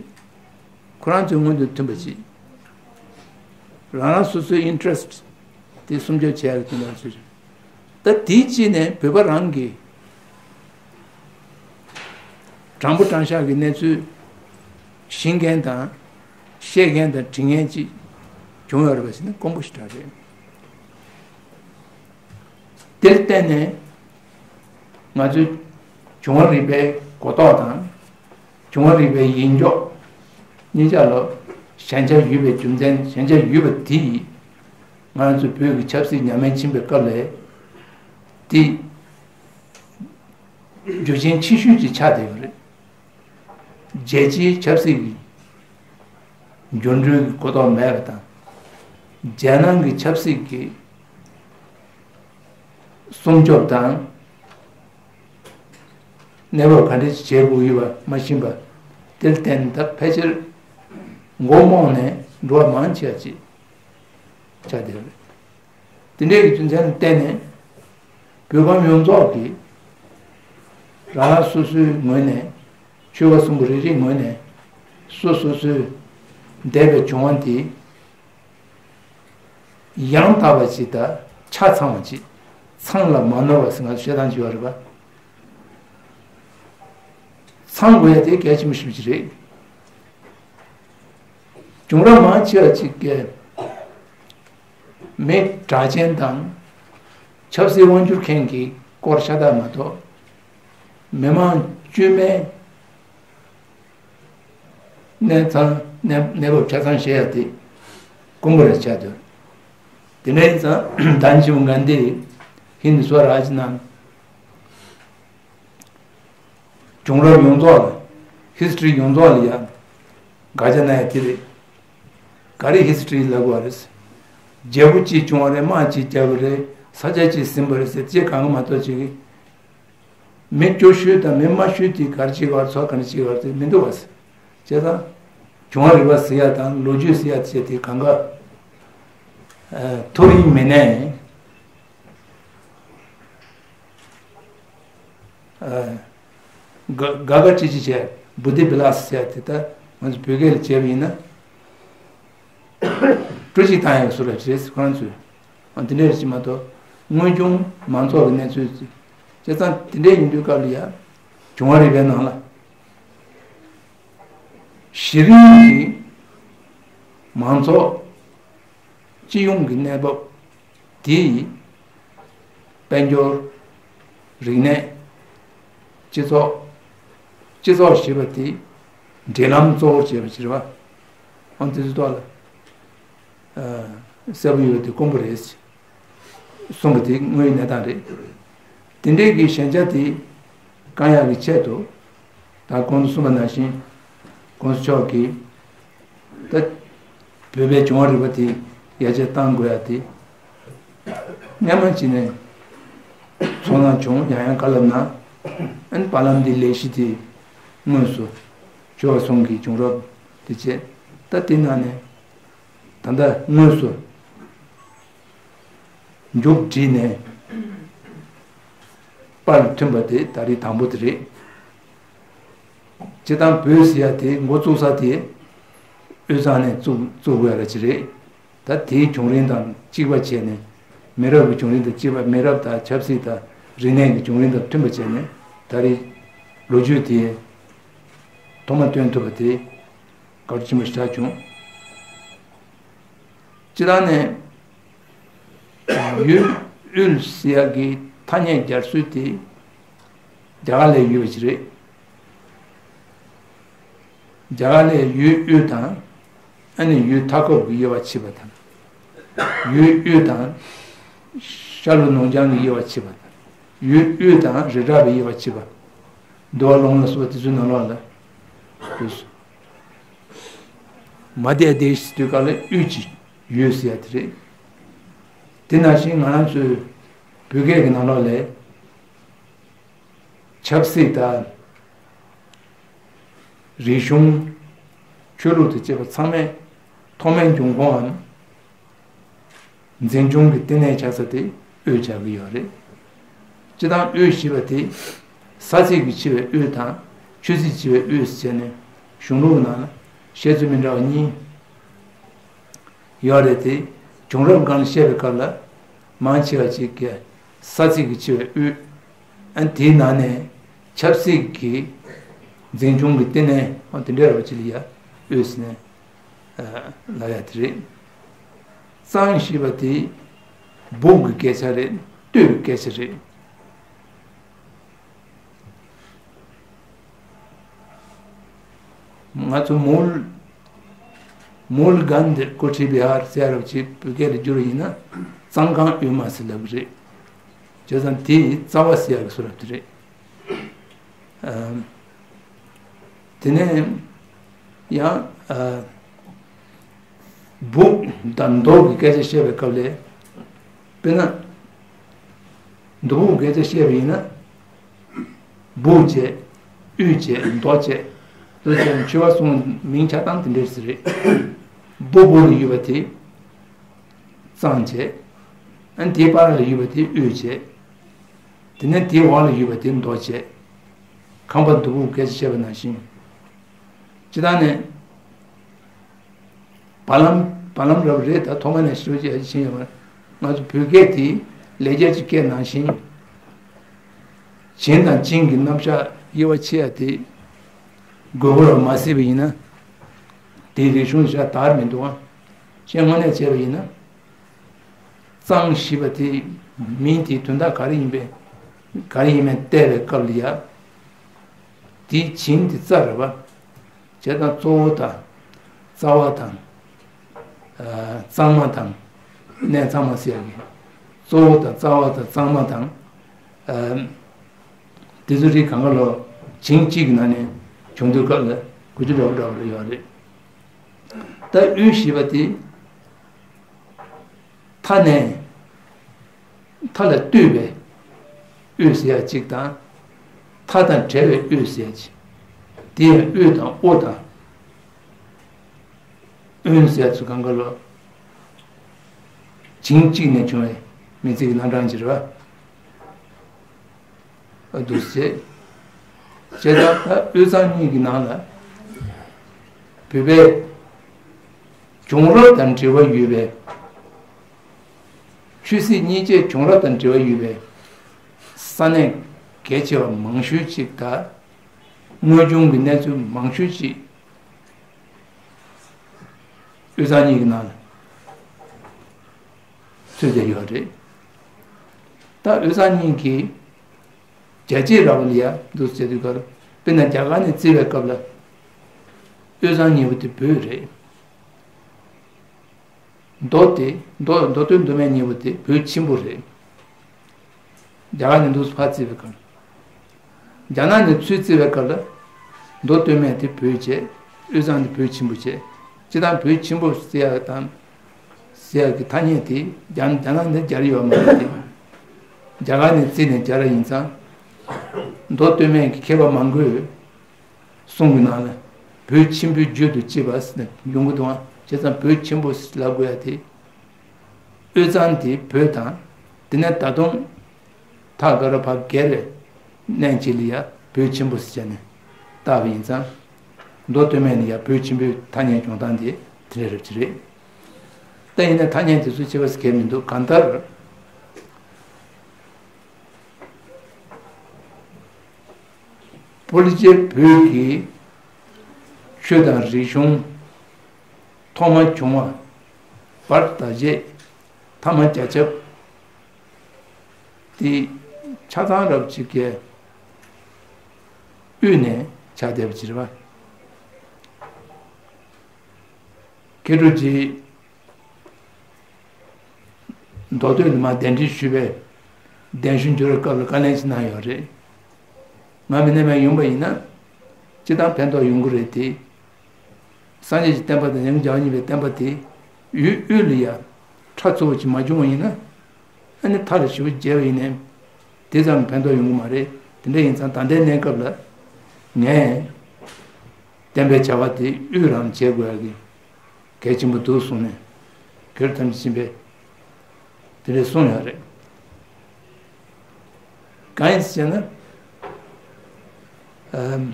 ཁོ་རང་ཚོའི་མངོན་འདོད་མཐུན་པ་ཅིག་རང་རང་སོ་སོའི་ཨིན་ཊི་རེ་སི་ཊི་དེ་སྲུང་སྐྱོབ་བྱེད་ཡག་གི་དོན་དག་ཅིག་རེད། ད་དེའི་དཀྱིལ་ནས་བོད་པ་རང་གིས་དྲང་པོ་དྲང་བཞག་གི་གནས་ཚུལ་ཤེས་མཁན་དང་། བཤད་མཁན་དང་འབྲི་མཁན་ཅིག་བྱུང་ཡོད་རེད་པ་ཟེར་ན་དཀོན་པོ་ཞེ་དྲག་རེད། དེར་བརྟེན་ནས་ང་ཚོའི་བྱུང་བ་རིག་པའི་གོ་རྟོགས་དང་། བྱུང་བ་རིག་པའི་ཡིད་འཇོག་གཉིས་ཆ་ལ་ཞན་ཆ་ཡོད་པའི་རྒྱུ་མཚན། ཞན་ཆ་ཡོད་པ་དེ་ཡིས་ང་ཚོ་བོད་ཀྱི་ཆབ་སྲིད་ཉམས་ལེན་ཕྱིན་པའི་སྐབས་ལ་དེ་རྒྱུ་རྐྱེན་ཆེ་ཤོས་ཅིག་ཆགས་བསྡད་ཡོད་རེད། རྒྱལ་སྤྱིའི་ཆབ་སྲིད་ཀྱི་འགྱུར་འགྲོས་ཀྱི་གོ་རྟོགས་མེད་པ་དང་། རྒྱལ་ནང་གི་ཆབ་སྲིད་ཀྱི་སྲུང་སྐྱོབ་དང་། གནས་བབ་ག་འདྲ་ཞིག་བྱེད་དགོས་ཡོད་པ་མ་ཤེས་པ། དེར་བརྟེན་ད་ཕལ་ཆེར་མགོ་རྨོངས་ནས་འགྲོ་བ་མང་ཆེ་བ་ཅིག་ཆགས་བསྡད་ཡོད་རེད། དེ་འདྲའི་གི་རྒྱུ་མཚན་ལ་བརྟེན་ནས་བོད་ཁམས་ཡོངས་རྫོགས་ཀྱི་རང་རང་སོ་སོའི་ངོས་ནས་ཆོལ་ཁ་གསུམ་པོ་རེ་རེའི་ངོས་ནས་སོ་སོ་སོའི་འདས་པའི་བྱུང་བ་དེ། ཡང་དག་པ་ཅིག་དང་ཆ་ཚང་བ་ཅིག་ཚང་ལ་མ་ནོར་བ་ཟེར་ང་ཚོ་བཤད་སྟངས་ཅིག་ཡོད་རེད་པ། ཚང་དགོས་ཡ་དེ་གལ་ཆེན་པོ་ཞེ་པོ་ཅིག་རེད། བྱུང་རབས་མང་ཆེ་བ་ཅིག་གིས་མི་གྲགས་ཅན་དང་ཆབ་སྲིད་དབང་སྒྱུར་མཁན་གྱི་སྐོར་ཤ་སྟག་མ་གཏོགས་མི་མང་དཀྱུས་མའི་གནས་ཚང་གནས་གནས་བབ་ཆ་ཚང་བཤད་ཡ་དེ་དཀོན་པོ་རེད་ཆགས་འདུག་དེ་འདྲ་ཡིན་ཙང་ད་ནི་ཆེན་པོ་གྷན་དྷི་ཧིན་སྭ་རཱཇ་ནང་བྱུང་རབས་ཡོངས་རྫོགས་ལ་ཧིས་ཊོ་རི་ཡོངས་རྫོགས་ལ་ཡ་དགག་བྱ་གནང་ཡ་དེ་རེད། ག་རེ་ཧིས་ཊོ་རི་ལབ་དགོས་རེད། རྒྱལ་པོ་གཅིག་བྱུང་བ་རེད། དམག་གཅིག་བརྒྱབ་པ་རེད། ས་ཆ་གཅིག་ཟིན་པ་རེད་ཟེར་ཅེས་གང་ག་མ་གཏོགས་ཅིག་མི་སྐྱོ་ཤོས་དང་མི་དམའ་ཤོས་དེ་ག་རེ་བྱེད་ཀྱི་བར་ཚོགས་ག་རེ་བྱེད་ཀྱི་བར་དེ་མི་འདུག་བ། བྱས་ཙང་བྱུང་བ་རིག་པ་ཟེར་ཡ་དང་ལོ་རྒྱུས་ཟེར་ཡ་བཅས་དེ་གང་ག་མཐོ་རིམ་མི་སྣས་ག་ག་ཅི་ཅི་བྱས་བུ་དྷི་བི་ལ་སི་ཟེར་ཡ་དེ་ད་ང་ཚོ་བོད་སྐད་ལ་བྱས་པ་ཡིན་ན། སྤྲོ་སྐྱིད་བཏང་ཡག་བཟོ་འདྲ་རེད་ཁོ་རང་ཚོས། ཨ་དེ་འདྲ་རེད་ཅེས་མ་གཏོགས་དངོས་བྱུང་མང་ཚོགས་ཀྱི་གནས་ཚུལ་ཅིག་བྱས་ཙང་དེ་འདྲ་ཡིན་དུས་སྐབས་ལ་ཡ་བྱུང་བ་རིག་པའི་ནང་ལ་གཞི་རིམ་གྱི་མང་ཚོགས་སྤྱི་ཡོངས་ཀྱི་གནས་བབ་དེ་ཡི་དཔལ་འབྱོར། རིག་གནས། སྤྱི་ཚོགས། སྤྱི་ཚོགས་ཞེས་པ་དེ་འབྲེལ་ལམ་གཙོ་བོར་བྱས་པ་ཞིག་རེད་བ། ཨང་དེ་ཚོའི་ཐོག་ལ་གསལ་པོ་ཡོད་པ་དེ་དཀོན་པོ་རེད། གསུངས་པ་དེ་དངོས་ཡོད་གནས་སྟངས་རེད། དེ་འདྲའི་གི་ཞན་ཆ་དེ་བསྐང་ཡག་གི་ཆེད་དུ་ད་གོང་དུ་གསུངས་པ་ནང་བཞིན་༸གོང་ས་མཆོག་གིས་ད་བོད་པའི་བྱུང་བ་རིག་པ་དེ་ཡར་རྒྱས་གཏང་དགོས་ཡ་དེ་སྔ་མ་ཅིག་ནས་ཚོར་སྣང་བྱུང་། ཡང་ཡང་བཀའ་སློབ་གནང་། ཨན་བར་ལམ་འདི་ལས་གཞི་དེ་དངོས་སུ་ཆོལ་ཁ་གསུམ་གྱི་བྱུང་རབས་དེ་བྱས། ད་དེ་ནང་ནས་ད་ལྟ་དངོས་སུ་མཇུག་བསྒྲིལ་ནས་པར་ཐོན་པ་དེ་ད་རེས་དང་པོ་དེ་རེད། སྤྱིར་བཏང་བོད་ཟེར་ཡ་དེ་འགོ་བཙུགས་ས་དེ་དབུས་གཙང་ནས་བཙུགས་བཙུགས་དགོས་ཡ་ར་ཅིག་རེད། ད་དེའི་བྱུང་རིམ་དང་གཅིག་པ་བྱས་ནས་མི་རབས་ཀྱི་བྱུང་རིམ་དང་གཅིག་པ། མི་རབས་དང་ཆབ་སྲིད་དང་རིག་གནས་ཀྱི་བྱུང་རིམ་དང་མཐུན་པ་བྱས་ནས་ད་རེས་ལོ་རྒྱུས་དེ་ཐོག་མ་སྟོན་ཐུབ་པ་དེ་དགའ་སྤྲོ་ཆེན་པོ་ཞིག་ཆགས་བྱུང་། སྤྱིར་བཏང་ནས་ཡུལ་དབུས་ཟེར་ཡག་གི་ཐ་སྙད་སྦྱར་སྲོལ་དེ་རྒྱ་གར་ལ་ཡོད་པ་ཞིག་རེད། རྒྱ་གར་ལ་ཡུལ་དབུས་དང་ཨ་ནི་ཡུལ་མཐའ་འཁོབ་ཀྱི་དབྱེ་བ་ཕྱེ་བ་དང་། ཡུལ་དབུས་དང་ཤར་ལྷོ་ནུབ་བྱང་གི་དབྱེ་བ་ཕྱེ་བ་དང་། ཡུལ་དབུས་དང་རི་བྲག་པའི་དབྱེ་བ་ཕྱེ་བ། འདུལ་བ་ལུང་ལ་སོགས་པ་དེ་ཚོའི་ནང་ལོགས་ལ་དུས་སུ་མ་དེ་དེ་ཞིག་དུས་སྐབས་ལ་དབུས་ཀྱི་ཡུལ་ཟེར་ཡ་དེ་རེད། དེ་ནང་བཞིན་ང་རང་ཚོའི་བོད་སྐད་ཀྱི་ནང་ལོགས་ལ་ཆབ་སྲིད་དང་། རིག་གཞུང་། ཆོས་ལུགས་དང་བཅས་པ་ཚང་མའི་ཐོག་མའི་འབྱུང་ཁུངས་འཛིན་སྐྱོང་གི་བསྟི་གནས་ཆགས་ས་དེ་དབུས་ཆགས་ཀྱི་ཡོད་རེད། སྤྱིར་བཏང་དབུས་ཞེས་པ་དེ་ས་ཚིགས་ཀྱི་ཆེ་བའི་དབུས་དང་ཆུ་ཚོད་ཆེ་བའི་དབུས་སུ་བྱས་ནས་གཞུང་ལུགས་ནང་ལ་བཤད་ཚུལ་མི་འདྲ་བ་གཉིས་ཡོད་རེད་དེ། བྱུང་རབས་སྒང་ལ་བཤད་པའི་སྐབས་ལ་མང་ཆེ་བ་ཅིག་གིས་ས་ཚིགས་ཀྱི་ཆེ་བའི་དབུས། ཨ་དེའི་ནང་ནས་ཆབ་སྲིད་ཀྱི་འཛིན་སྐྱོང་གི་བསྟི་གནས་ཨ་དེ་འདྲ་བ་ཅིག་ལ་ཡ་དབུས་ཟེར་ནས་ལབ་ཡ་དེ་རེད། གཙང་ཞེས་པ་དེ་སྦུག་གི་སྐད་ཆ་རེད། སྟོད་ཀྱི་སྐད་ཆ་རེད། ང་ཚོ་མུལ། མུལ་གྷན་དྷི་ཀོ་ཐི་བི་ཧར་ཟེར་བ་ཅིག་བོད་སྐད་ལ་བསྒྱུར་བ་ཡིན་ན་གཙང་ཁང་དབུས་མ་ཟེར་ལབ་ཀྱི་རེད། བྱས་ཙང་དེ་རྩ་བ་ཟེར་ཡག་གི་བཟོ་འདྲ་དེ་རེད། ཨམ། དེ་ནས་ཡང་ཨ། སྦུག་དང་མདོ་གི་སྐད་ཆ་བཤད་པའི་སྐབས་ལ། དཔེར་ན། མདོ་སྦུག་སྐད་ཆ་བཤད་པ་ཡིན་ན། སྦུག་བྱས། དབུས་བྱས། མདོ་བྱས། དུ་ཟེར་ནས་མཆོད་པ་གསུང་མིང་ཆགས་སྟངས་དེ་འདྲས་ཟེར་རེད། སྦུག་སྦུག་ལ་ཡོད་པ་དེ་གཙང་བྱས། ཨ་ནི་དེའི་བར་ལ་ཡོད་པ་དེ་དབུས་བྱས། དེ་ནས་དེའི་འོག་ལ་ཡོད་པ་དེ་མདོག་བྱས། ཁང་པ་སྡུག་པོ་སྐད་ཆ་བཤད་པ་ནང་བཞིན། སྤྱིར་བཏང་ནས། བར་ལམ་བར་ལམ་རབ་རེད། ད་ཐོག་མ་ནས་ཤོད་ཅེས་ཡ་ཅི་ཕྱིན་ཡོད་མ་རེད། ང་ཚོ་བོད་སྐད་དེ་ལེགས་སྦྱར་གྱི་སྐད་ནང་བཞིན། བྱིན་དང་བྱིན་གྱི་རྣམ་གཞག་དབྱེ་བ་ཕྱེ་ཡ་དེ་དགོས་པ་རེད་མ་ཟེར་བ་ཡིན་ན། དེའི་རིག་གཞུང་བཞག་དར་མི་འདུག་ཨ། ཅེས་དངོས་གནས་བྱས་པ་ཡིན་ན། གཙང་ཞེས་པ་དེ་མིང་དེའི་དོན་དག་ག་རེ་ཡིན་པས། ག་རེ་ཡིན་མིན་བལྟས་པའི་སྐབས་ལ་ཡ། དེའི་བྱིན་དེ་རྩ་རེད་པ། བྱས་ཙང་གཙོ་བོ་དང་། རྩ་བ་དང་། ཨ། གཙང་མ་དང་། གནས་གཙང་མ་ཟེར་ཡ་གི། གཙོ་བོ་དང་རྩ་བ་དང་གཙང་མ་དང་། ཨ། དེ་ཚོ་རིགས་གང་ག་ལོ། བྱིངས་གཅིག་གི་ནང་ནས་བྱུང་དུས་སྐབས་ལ་གོ་རྒྱུ་འདྲ་པོ་འདྲ་པོ་རེ་ཡོད་རེད། ད་དབུས་ཞེས་པ་དེ། མཐའ་ནས། མཐའ་ལ་ལྟོས་པའི་དབུས་ཟེར་ཡ་གཅིག་དང་། མཐའ་དང་བྲལ་བའི་དབུས་ཟེར་ཡ་གཅིག་དེ་ཡང་དབུས་དང་དབུ་དང་། དབུས་ཟེར་ཡ་ཚུལ་གང་ག་ལོ། བྱིངས་གཅིག་ནས་བྱུང་བའི་མིང་ཚིག་གི་རྣམ་གྲངས་ཀྱི་རེད་པ། འདུག་སེ། བྱས་ཙང་ད་དབུས་གཙང་གཉིས་ཀྱི་ནང་ལ། བོད་པའི་བྱུང་རབས་དང་འབྲེལ་བ་ཡོད་པའི། ཆོས་སྲིད་གཉིས་ཆའི་བྱུང་རབས་དང་འབྲེལ་བ་ཡོད་པའི་ས་གནས་གལ་ཆེ་བ་མང་ཤོས་ཅིག་དང་། དངོས་བྱུང་གི་གནས་ཚུལ་མང་ཤོས་ཅིག་དབུས་གཙང་གཉིས་ཀྱི་ནང་ལ་ཚུད་བསྡད་ཡོད་རེད། ད་དབུས་གཙང་གཉིས་ཀྱི་རྒྱལ་གཅེས་ར་བ་ལ་ཡ་འདུག་ཟེར་དུས་སྐབས། དཔེར་ན་རྒྱ་གར་ནས་བརྩིས་པའི་སྐབས་ལ། དབུས་གཙང་གཉིས་པོ་དེ་བོད་རེད། མདོ་དེ། མདོ། མདོ་སྟོད་མདོ་སྨད་གཉིས་པོ་དེ་བོད་ཆེན་པོ་རེད། རྒྱ་གར་ནས་འདུག་ཕར་བརྩིས་པའི་སྐབས། རྒྱ་ནག་ནས་ཚུར་བརྩིས་པའི་སྐབས་ལ། མདོ་སྟོད་སྨད་དེ་བོད་བྱས། དབུས་གཙང་དེ་བོད་ཆེན་པོ་བྱས། སྤྱིར་བཏང་བོད་ཆེན་པོ་ཟེར་ཡག་དང་། ཟེར་ཡག་གི་ཐ་སྙད་དེ་རྒྱ། རྒྱ་ནག་ནས་སྦྱར་ཡོད་མ་རེད་དེ། རྒྱ་གར་ནས་བརྩིས་ནས་སྦྱར་ཡིན་ཙང་། མདོ་སྟོད་སྨད་ཀྱི་མཁས་པ་མང་པོས། གསུང་གི་ནང་ལ། བོད་ཆེན་པོའི་རྒྱུད་དུ་སྐྱེས་པ་ཟེར་ནས་ཡོང་གི་འདུག་ཨང་། བྱས་ཙང་བོད་ཆེན་པོ་ལབ་དགོས་ཡ་དེ། དབུས་གཙང་དེ་བོད་དང་། དེ་ནས་ད་དུང་ཐག་ག་ར་ཕར་བརྒལ་བའི་གནས་གཅིག་ལ་ཡ་བོད་ཆེན་པོ་ཟེར་བྱས་ནས་བཏགས་པ་ཡིན་ཙང་། མདོ་སྟོད་སྨད་ནས་ཡ་བོད་ཆེན་པོའི་ཐ་སྙད་བྱུང་སྟངས་དེ་དེ་འདྲ་རབ་ཅིག་རེད། ད་ཡིན་ན་ཐ་སྙད་དེ་ཚོ་ཕྱེ་བ་ཟེར་མཁན་མི་འདུག་གང་ལྟར། སྤོ་ལོ་རྗེ་བོད་ཀྱི་ཆོས་དང་རིག་གཞུང་ཐོག་མ་བྱུང་བ་བར་ད་བྱེད་ཐ་མ་རྒྱ་ཁྱབ་དེ་ཆ་ཚང་རབ་ཅིག་གི་དབུས་ནས་ཆགས་བསྡད་པ་ཅིག་རེད་པ། མཁས་གྲུབ་རྗེ། མདོ་སྟོད་ལ་མར་གདན་འདྲེན་ཞུས་པའི་གདན་ཞུ་འབྱོར་བའི་སྐབས་ལ་བཀའ་ལན་ཞིག་གནང་ཡོད་རེད། ང་མི་ནས་མར་ཡོང་པ་ཡིན་ན། སྤྱིར་བཏང་ཕན་ཐོགས་ཡོང་གི་རེད་དེ། སངས་རྒྱས་ཀྱི་བསྟན་པ་དང་ཡང་རྒྱལ་བ་གཉིས་པའི་བསྟན་པ་དེ་ཡུལ་དབུས་ལ་ཡ་ཁྲ་ཚ་པོ་ཅིག་མ་བྱུང་བ་ཡིན་ན། ཨ་ནི་མཐའ་ལ་ཞེ་པོ་རྒྱས་པ་ཡིན་ནའི། དེ་ཙམ་ཕན་ཐོགས་ཡོང་གི་མ་རེད། དེ་འདྲ་ཡིན་ཙང་ད་ལྟའི་གནས་སྐབས་ལ་ངས་བསྟན་པའི་བྱ་བ་དེ་དབུས་རང་བྱེད་དགོས་ཡ་གི་གལ་ཆེན་པོ་འདུག་གསུངས་ནས་མཁས་གྲུབ་ཐམས་ཅད་མཁྱེན་པས་དེ་འདྲ་གསུངས་ཡོད་རེད། གང་ཡིན་ཟེར་ན། ཨམ།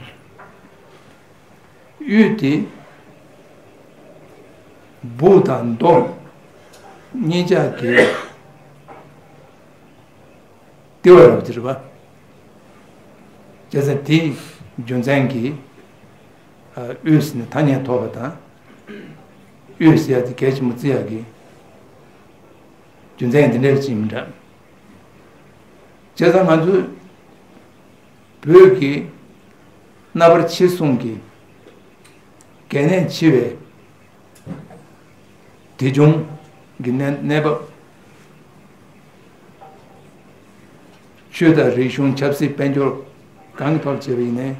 དབུས་དེ་སྦུག་དང་མདོ་གཉིས་ཆ་གི་ལྟེ་བ་རེད་པ། བྱས་ཙང་དེའི་རྒྱུ་མཚན་གྱིས་ཨ་དབུས་ཟེར་ནས་ཐ་སྙད་ཐོགས་པ་དང་། དབུས་ཟེར་ཡ་དེ་གལ་ཆེན་པོ་བརྩི་ཡ་གི་རྒྱུ་མཚན་འདི་འདྲ་ཅིག་མི་འདྲ། བྱས་ཙང་ང་ཚོས་བོད་ཀྱི་རྣམ་པར་ཕྱེ་གསུམ་གྱི་གལ་གནད་ཆེ་བའི་དེ་བྱུང་གི་གནས་གནས་བབ། ཆོས་དང་རིག་གཞུང་ཆབ་སྲིད་དཔལ་འབྱོར་གང་གི་ཐོག་བྱས་པ་ཡིན་ནའི།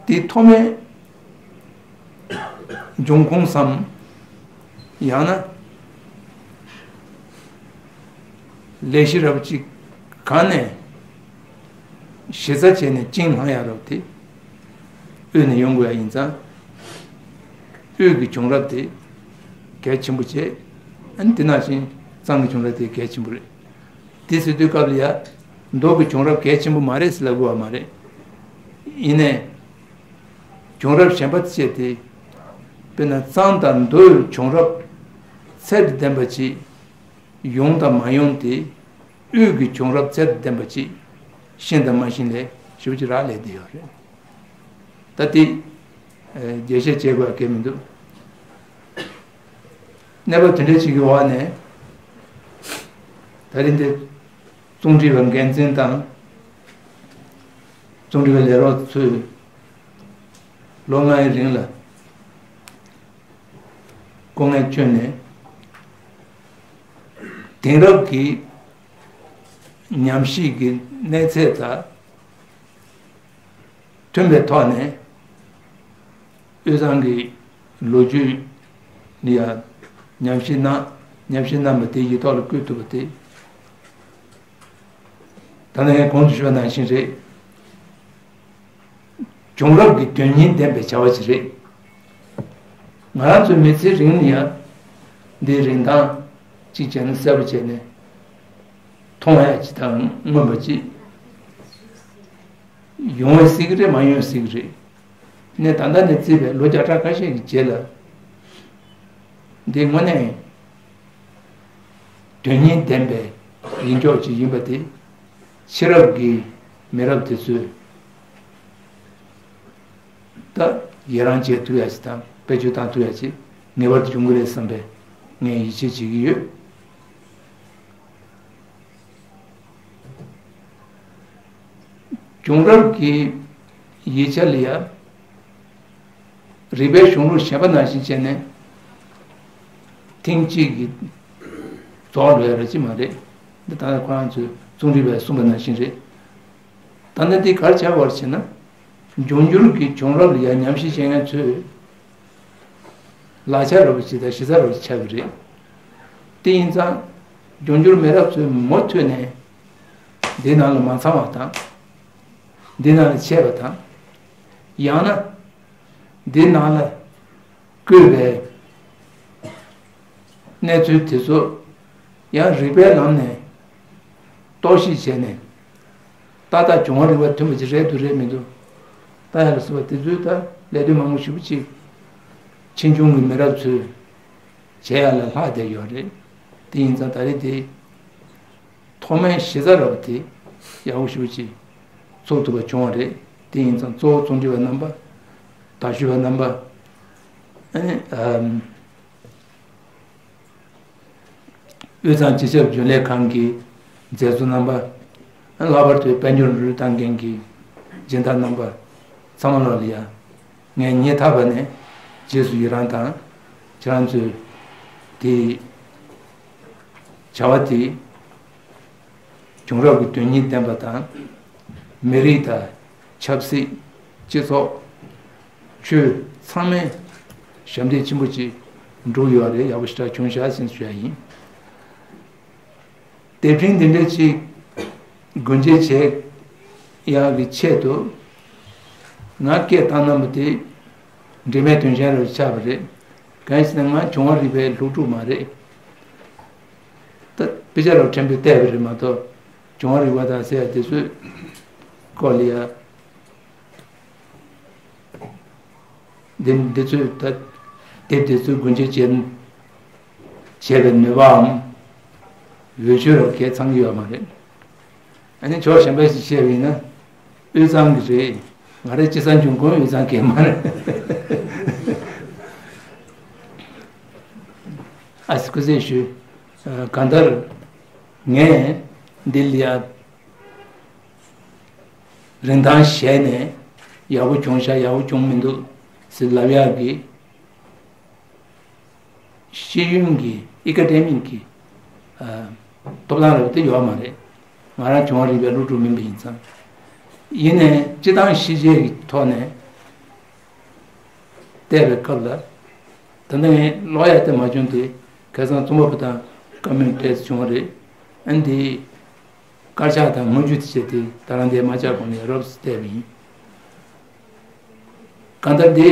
དེ་ཐོག་མའི་འབྱུང་ཁུངས་སམ། ཡང་ན་ལས་གཞི་རབ་ཅིག་གང་ནས་གཞི་རྩ་བྱས་ནས་བཅིངས་བསླངས་ཡ་རབ་དེ། དབུས་ནས་ཡོང་དགོས་ཡ་ཡིན་ཙང་། དབུས་ཀྱི་བྱུང་རབས་དེ་གལ་ཆེན་པོ་བྱས། ཨ་ནི་དེ་ནང་བཞིན་གཙང་གི་བྱུང་རབས་དེ་གལ་ཆེན་པོ་རེད། དེ་ཟེར་དུས་སྐབས་ལ་ཡ། མདོ་གི་བྱུང་རབས་གལ་ཆེན་པོ་མ་རེད་ཟེར་ལབ་དགོས་པ་མ་རེད། ཡིན་ནའི། བྱུང་རབས་གཞན་པ་བཅས་ཏེ། དཔེར་ན་གཙང་དང་མདོའི་བྱུང་རབས་ཚད་དང་ལྡན་པ་ཅིག། ཡོང་དང་མ་ཡོང་དེ། དབུས་ཀྱི་བྱུང་རབས་ཚད་དང་ལྡན་པ་ཅིག། ཤེས་དང་མ་ཤེས་ལས་ཞེ་པོ་ཅིག་རག་ལས་བསྡད་ཡོད་རེད། ད་དེ། ཨ། རྒྱས་བཤད་བྱེད་དགོས་གལ་མི་འདུག། གནས་བབ་དེ་འདྲ་ཅིག་གི་འོག་ནས། ད་རིང་འདི་རྩོམ་སྒྲིག་པ་འགན་འཛིན་དང་། རྩོམ་སྒྲིག་པའི་ལས་རོགས་ཚོས་ལོ་ལྔའི་རིང་ལ་སྐུ་ངལ་བསྐྱོན་ནས། དེང་རབས་ཀྱི་ཉམས་ཞིབ་ཀྱི་གནས་ཚད་དང་མཐུན་པའི་ཐོག་ནས། དབུས་གཙང་གི་ལོ་རྒྱུས་ལ་ཡང་ཉམས་ཞིབ་གནང་། ཉམས་ཞིབ་གནང་བ་དེ་ཡིག་ཐོག་ལ་བཀོད་ཐུབ་པ་དེ། ད་ནི་གོང་དུ་ཞུས་པ་ནང་བཞིན་རེད། བྱུང་རབས་ཀྱི་དོན་སྙིང་ལྡན་པའི་བྱ་བ་ཞིག་རེད། ང་རང་ཚོའི་མི་ཚེའི་རིང་ལ་ཡང་འདིའི་རིན་ཐང་གཅིག་བྱས་ན་གསལ་པོ་བྱས་ནས་མཐོང་ཡ་ཅིག་དང་མངོན་པ་ཅིག་ཡོང་བ་སྲིད་ཀྱི་རེད། མ་ཡོང་སྲིད་ཀྱི་རེད། ནས་ད་ལྟ་ནས་བརྩིས་པའི་ལོ་བརྒྱ་ཕྲག་ཁ་ཤས་ཀྱི་རྗེས་ལ། འདི་དངོས་གནས་དོན་སྙིང་ལྡན་པའི་ཡིན་ཕྱོགས་ཅིག་ཡིན་པ་དེ་ཕྱི་རབས་ཀྱི་མི་རབས་དེ་ཚོས་ད་ཡི་རང་བྱེད་ཐུབ་ཡ་ཅིག་དང་བེད་སྤྱོད་བཏང་ཐུབ་ཡ་ཅིག་ངེས་པར་དུ་འབྱུང་གི་རེད་བསམ་པའི་ངས་ཡིད་ཆེས་བྱེད་ཀྱི་ཡོད། བྱུང་རབས་ཀྱི་ཡིག་ཆ་ལ་ཡ། རིག་པའི་གཞུང་ལུགས་གཞན་པ་ནང་བཞིན་བྱས་ནས་ཐེངས་གཅིག་གིས་རྫོགས་འགྲོ་ཡ་རེད་ཅི་མ་རེད། འདི་ད་ལྟ་ཁོ་རང་ཚོའི་རྩོམ་སྒྲིག་པས་གསུངས་པ་ནང་བཞིན་རེད། ད་ལྟ་འདི་ག་རེ་ཆགས་པ་རེད་ཟེར་ན། འབྱུང་འགྱུར་གྱི་བྱུང་རབས་ལ་ཡ་ཉམས་ཞིབ་བྱེད་མཁན་ཚོས་ལག་ཆ་ར་བ་ཞིག་དང་གཞི་རྩ་ར་བ་ཞིག་ཆགས་ཀྱི་རེད། དེ་ཡིན་ཙང་འབྱུང་འགྱུར་མི་རབས་ཚོས་མུ་མཐུད་ནས་འདི་ནང་ལ་མ་ཚང་བ་དང་། འདི་ནང་ལ་ཆད་པ་དང་། ཡང་ན་འདི་ནང་ལ་བཀོད་པའི་གནས་ཚུལ་དེ་ཚོ་ཡང་རིགས་པའི་ལམ་ནས་རྟོག་ཞིབ་བྱས་ནས། ཏག་ཏག་བྱུང་བ་རིག་པ་མཐུན་པ་ཅིག་རེད་འདུག་རེད་མི་འདུག་ལྟ་ཡ་ལ་སོགས་པ་དེ་ཚོའི་ད་ལས་དོན་མང་པོ་ཞེ་པོ་ཅིག་ཕྱིས་འབྱུང་གི་མི་རབས་ཚོས་བྱེད་ཡ་ལ་ལྷག་བསྡད་ཡོད་རེད། དེ་ཡིན་ཙང་ད་རེས་དེ་ཐོག་མའི་གཞི་རྩ་ར་བ་དེ་ཡག་པོ་ཞེ་པོ་ཅིག་ཚུགས་ཐུབ་པ་བྱུང་བ་རེད། དེ་ཡིན་ཙང་གཙོ་བོ་རྩོམ་སྒྲིག་པ་རྣམ་པ། དར་ཞུ་བ་རྣམ་པ། ཨ་ནི། ཨམ། དབུས་གཙང་སྤྱི་ཁྱབ་རྒྱུན་ལས་ཁང་གི་མཛད་གཙོ་རྣམ་པ། ལྷག་པར་དུ་དཔལ་འབྱོར་འགྲོ་གྲོན་བཏང་མཁན་གྱི་སྦྱིན་བདག་རྣམ་པ་ཚང་མ་ལོག་ལ་ཡ། ངས་སྙིང་ཐག་པ་ནས་རྗེས་སུ་ཡི་རང་དང་། ཁྱེད་རང་ཚོས་དེ་བྱ་བ་དེ་བྱུང་རབས་ཀྱི་དོན་སྙིང་ལྡན་པ་དང་། མི་རིགས་དང་ཆབ་སྲིད། སྤྱི་ཚོགས། ཆོས་ཚང་མས་ཞབས་འདེགས་ཆེན་པོ་ཅིག་བསྒྲུབས་ཡོད་རེད། ཡག་པོ་ཞེ་དྲག་བྱུང་ཤག་ཟེར་ཞུ་ཡ་ཡིན། དེབ་ཕྲེང་འདི་འདྲ་ཅིག་སྒོ་འབྱེད་བྱེད་ཡག་གི་ཆེད་དུ་ང་སྐད་བཏང་གནང་བ་དེ་འབྲེལ་མེད་དོན་གཞན་རེ་ཆགས་པ་རེད། གང་ཡིན་ཟེར་ན་ང་བྱུང་བ་རིག་པའི་སློབ་ཕྲུག་མ་རེད། ད་དཔེ་ཆ་རབ་ཕྲན་བུ་བལྟས་པ་རེད་མ་གཏོགས་བྱུང་བ་རིག་པ་དང་ཟེར་ཡ་དེ་ཚོའི་སྐོར་ལ་ཡ། འདི་འདི་ཚོས་ད་དེབ་དེ་ཚོའི་སྒོ་འབྱེད་བྱས་བྱས་པའི་ནུས་པའམ་འོས་ཆོས་རབ་གས་ཚང་གི་ཡོད་མ་རེད། ཨ་ནི་ཕྱོགས་གཞན་པ་ཞིག་བཤད་པ་ཡིན་ན་དབུས་གཙང་གི་རེད། ང་རའི་སྤྱི་བསམ་འབྱུང་ཁུངས་དབུས་གཙང་གི་མ་རེད། ཨ་སི་ཁུ་སེ་ཞུ། གང་ལྟར་ངས་འདི་ལ་ཡ། རིན་ཐང་གཞལ་ནས་ཡག་པོ་བྱུང་ཤག་ཡག་པོ་བྱུང་མི་འདུག་ཟེར་ལབ་ཡག་གི་ཤེས་ཡོན་གྱི་ཨེ་ཀ་ཌེ་མིག་གི་ཨ། ཐོབ་ཐང་རབ་དེ་ཡོད་མ་རེད། ང་རང་བྱུང་བ་རིག་པའི་སློབ་ཕྲུག་མིན་པ་ཡིན་ཙང་། ཡིན་ནའི་སྤྱི་བཏང་ཤེས་བྱའི་ཐོག་ནས་བལྟས་པའི་སྐབས་ལ། ད་ལྟ་ངས་ཀློག་ཡག་དེ་མ་བྱུང་དུས་ཁ་སང་རྩོམ་པ་པོ་དང་བཀའ་མོལ་སྤྲད་བྱུང་བ་རེད། ཨ་ནི་དེ། དཀར་ཆག་དང་སྔོན་ཇུས་དེ་བྱས་ཏེ་ད་རང་དེ་མ་ཆགས་གོང་ནས་རོབ་ཙམ་བལྟས་པ་ཡིན། གང་ལྟར་འདི་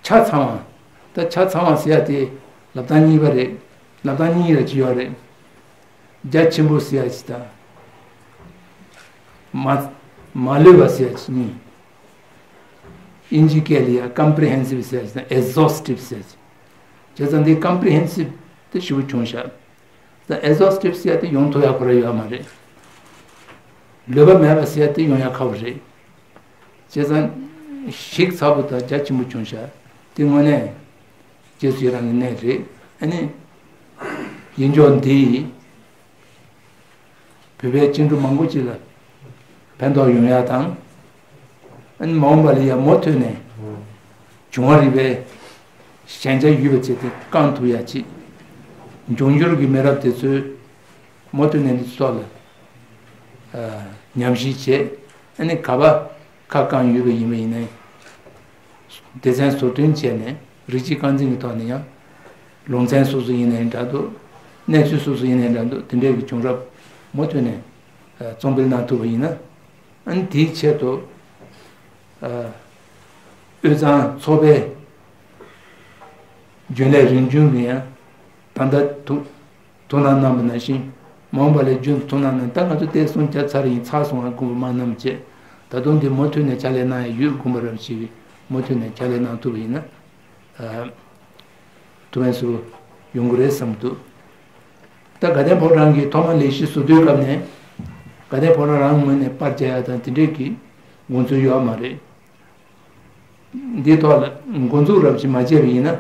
ཆ་ཚང་བ། ད་ཆ་ཚང་བ་ཟེར་ཡ་དེ་ལབ་སྟངས་གཉིས་པ་རེད། ལབ་སྟངས་གཉིས་ལ་ཅི་ཡོད་རེད། རྒྱ་ཆེན་པོ་ཟེར་ཡ་ཅིག་དང་། མ་མ་ལུས་པ་ཟེར་ཡ་ཅིག་གཉིས། དབྱིན་ཇི་སྐད་ལ་ཡ་comprehensive ཟེར་ཡ་ཅིག་དང་exhaustive ཟེར་ཡ་ཅིག་བྱས་ཙང་འདི་comprehensive དེ་ཞེ་པོ་བྱུང་ཤག་ད་exhaustive ཟེར་ཡ་དེ་ཡོང་ཐུབ་ཡ་ཁོ་རང་ཡོད་མ་རེད། ལུས་པ་མེད་པ་ཟེར་ཡ་དེ་ཡོང་ཡ་ཁག་པོ་རེད། བྱས་ཙང་ཞིབ་ཚགས་པོ་དང་རྒྱ་ཆེན་པོ་བྱུང་ཤག་དེ་དངོས་གནས་རྗེས་སུ་ཡི་རང་གི་གནས་རེད། ཨ་ནི་ཡིན་ཕྱོགས་འདི་བོད་པའི་སྐྱེ་འགྲོ་མང་པོ་ཅིག་ལ་ཕན་ཐོགས་ཡོང་ཡ་དང་། ཨ་ནི་མ་འོངས་པ་ལ་ཡ་མུ་མཐུད་ནས་འབྱུང་བ་རིག་པའི་ཞན་ཆ་ཡོད་པ་བྱས་ཏེ་བསྐང་ཐུབ་ཡ་ཅིག་འབྱུང་འགྱུར་གྱི་མི་རབས་དེ་ཚོས་མུ་མཐུད་ནས་འདི་ཚོ་ཐོག་ལ་ཨ་ཉམས་ཞིབ་བྱས། ཨ་ནི་ག་པ་ཁ་བསྐང་ཡོད་པ་ཡིན་པ་ཡིན་ནའི་སྡེ་ཚན་བཟོ་སྐྲུན་བྱས་ནས་རིགས་གཅིག་རྐང་འཛིན་གྱི་ཐོག་ནས་ཡང་ལུང་ཚན་སོ་སོ་ཡིན་ནའི་འདྲ་འདུག་གནས་ཚུལ་སོ་སོ་ཡིན་ནའི་འདྲ་འདུག་དེ་འདྲའི་གི་བྱུང་རབས་མུ་མཐུད་ནས་ཨ་རྩོམ་སྤེལ་གནང་ཐུབ་པ་ཡིན་ན། ཨ་ནི་དེའི་ཆེད་དུ་ཨ་དབུས་གཙང་ཚོགས་པས་རྒྱུན་ལས་རིམ་བྱོན་གྱི་ཡང་ད་ལྟ་ཐུགས་ཐུགས་སྣང་གནང་བ་ནང་བཞིན་མ་འོངས་པ་ལ་རྒྱུན་དུ་ཐུགས་སྣང་གནང་། ད་ང་ཚོ་དེ་གསུང་བརྒྱབ་ཚར་ཡིན། ཚར་སོང་བ་དགོངས་པ་མ་གནང་བྱས། ད་དུང་འདི་མུ་མཐུད་ནས་ཕྱག་ལས་གནང་ཡ་ཡོད། དགོངས་པ་རབ་ཞི་བའི་མུ་མཐུད་ནས་ཕྱག་ལས་གནང་ཐུབ་པ་ཡིན་ན་ཨ་ཐུགས་ཕན་གསོས་ཡོང་གི་རེད་བསམ་འདུག་ད་དགའ་ལྡན་ཕོ་བྲང་གིས་ཐོག་མར་ལས་གཞི་བཟོ་དུས་སྐབས་ནས་དགའ་ལྡན་ཕོ་བྲང་རང་ངོས་ནས་པར་རྒྱག་ཡ་དང་དེ་འདྲས་ཀྱི་དགོངས་ཚུལ་ཡོད་མ་རེད། འདིའི་ཐོག་ལ་འགོ་འཛུགས་རབ་ཅིག་མ་བྱས་པ་ཡིན་ན།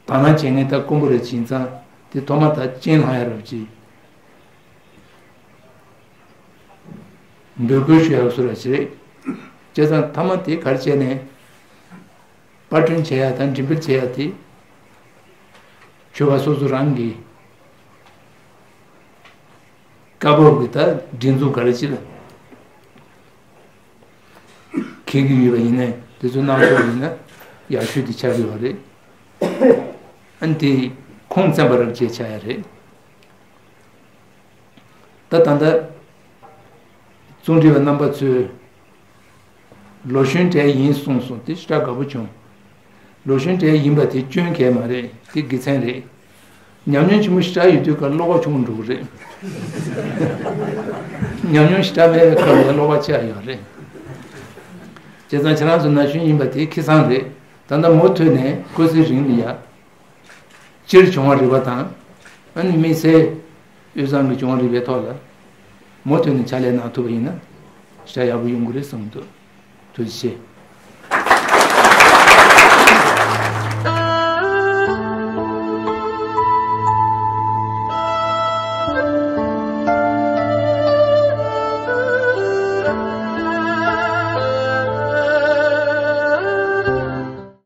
དང་བླངས་བྱེད་མཁན་ད་དཀོན་པོ་རེད། བྱས་ཙང་དེ་ཐོག་མ་ད་སྤྱན་ལྷག་ཡ་རབ་ཅིག་འབོད་སྐུལ་ཞུ་ཡ་བཟོ་ར་ཅིག་རེད། བྱས་ཙང་མཐའ་མ་དེ་ག་རེ་བྱས་ནས་པར་སྐྲུན་བྱེད་ཡ་དང་འགྲེམས་སྤེལ་བྱེད་ཡ་དེ་ཆོལ་ཁ་སོ་སོ་རང་གི་བཀའ་བབས་ཀྱི་ད་སྒྲིག་འཛུགས་ག་རེ་ཅིག་ལ་འཁེལ་གྱི་ཡོད་པ་ཡིན་ནའི་དེ་ཚོ་གནང་ཐུབ་པ་ཡིན་ན་ཡག་ཤོས་དེ་ཆགས་ཀྱི་ཡོད་རེད། ཨ་ནི་དེ་ཁུངས་བཙན་པ་རབ་བྱས་ཆགས་ཡ་རེད། ད་ད་ལྟ་རྩོམ་སྒྲིག་པ་རྣམ་པ་ཚོས་ལོ་གཞོན་གྲས་ཡིན་གསུངས་སོང་། དེ་ཞེ་དྲག་དགའ་པོ་བྱུང་། ལོ་གཞོན་གྲས་ཡིན་པ་དེ་སྐྱོན་གང་ཡང་མ་རེད། དེ་དགེ་མཚན་རེད། ཉམས་མྱོང་ཆེན་པོ་ཞེ་དྲག་ཡོད་དུས་ཀ་བློ་ཁོག་ཆུང་འགྲོ་གི་རེད། ཉམས་མྱོང་ཞེ་དྲག་མེད་པའི་སྐབས་ལ་བློ་ཁོག་ཆེ་བ་ཡོད་རེད། བྱས་ཙང་ཁྱེད་རང་ཚོ་ན་གཞོན་ཡིན་པ་དེ་ཁེ་བཟང་རེད། ད་ལྟ་མུ་མཐུད་ནས་སྐུ་ཚེ་རིང་ལ་ཡ། སྤྱིར་བྱུང་བ་རིག་པ་དང་། ཨ་ནི་དམིགས་བསལ་དབུས་གཙང་གི་བྱུང་བ་རིག་པའི་ཐོག་ལ་མུ་མཐུད་ནས་ཕྱག་ལས་གནང་ཐུབ་པ་ཡིན་ན་ཞེ་དྲག་ཡག་པོ་ཡོང་གི་རེད་བསམ་འདུག་ཐུགས་རྗེ་ཆེ།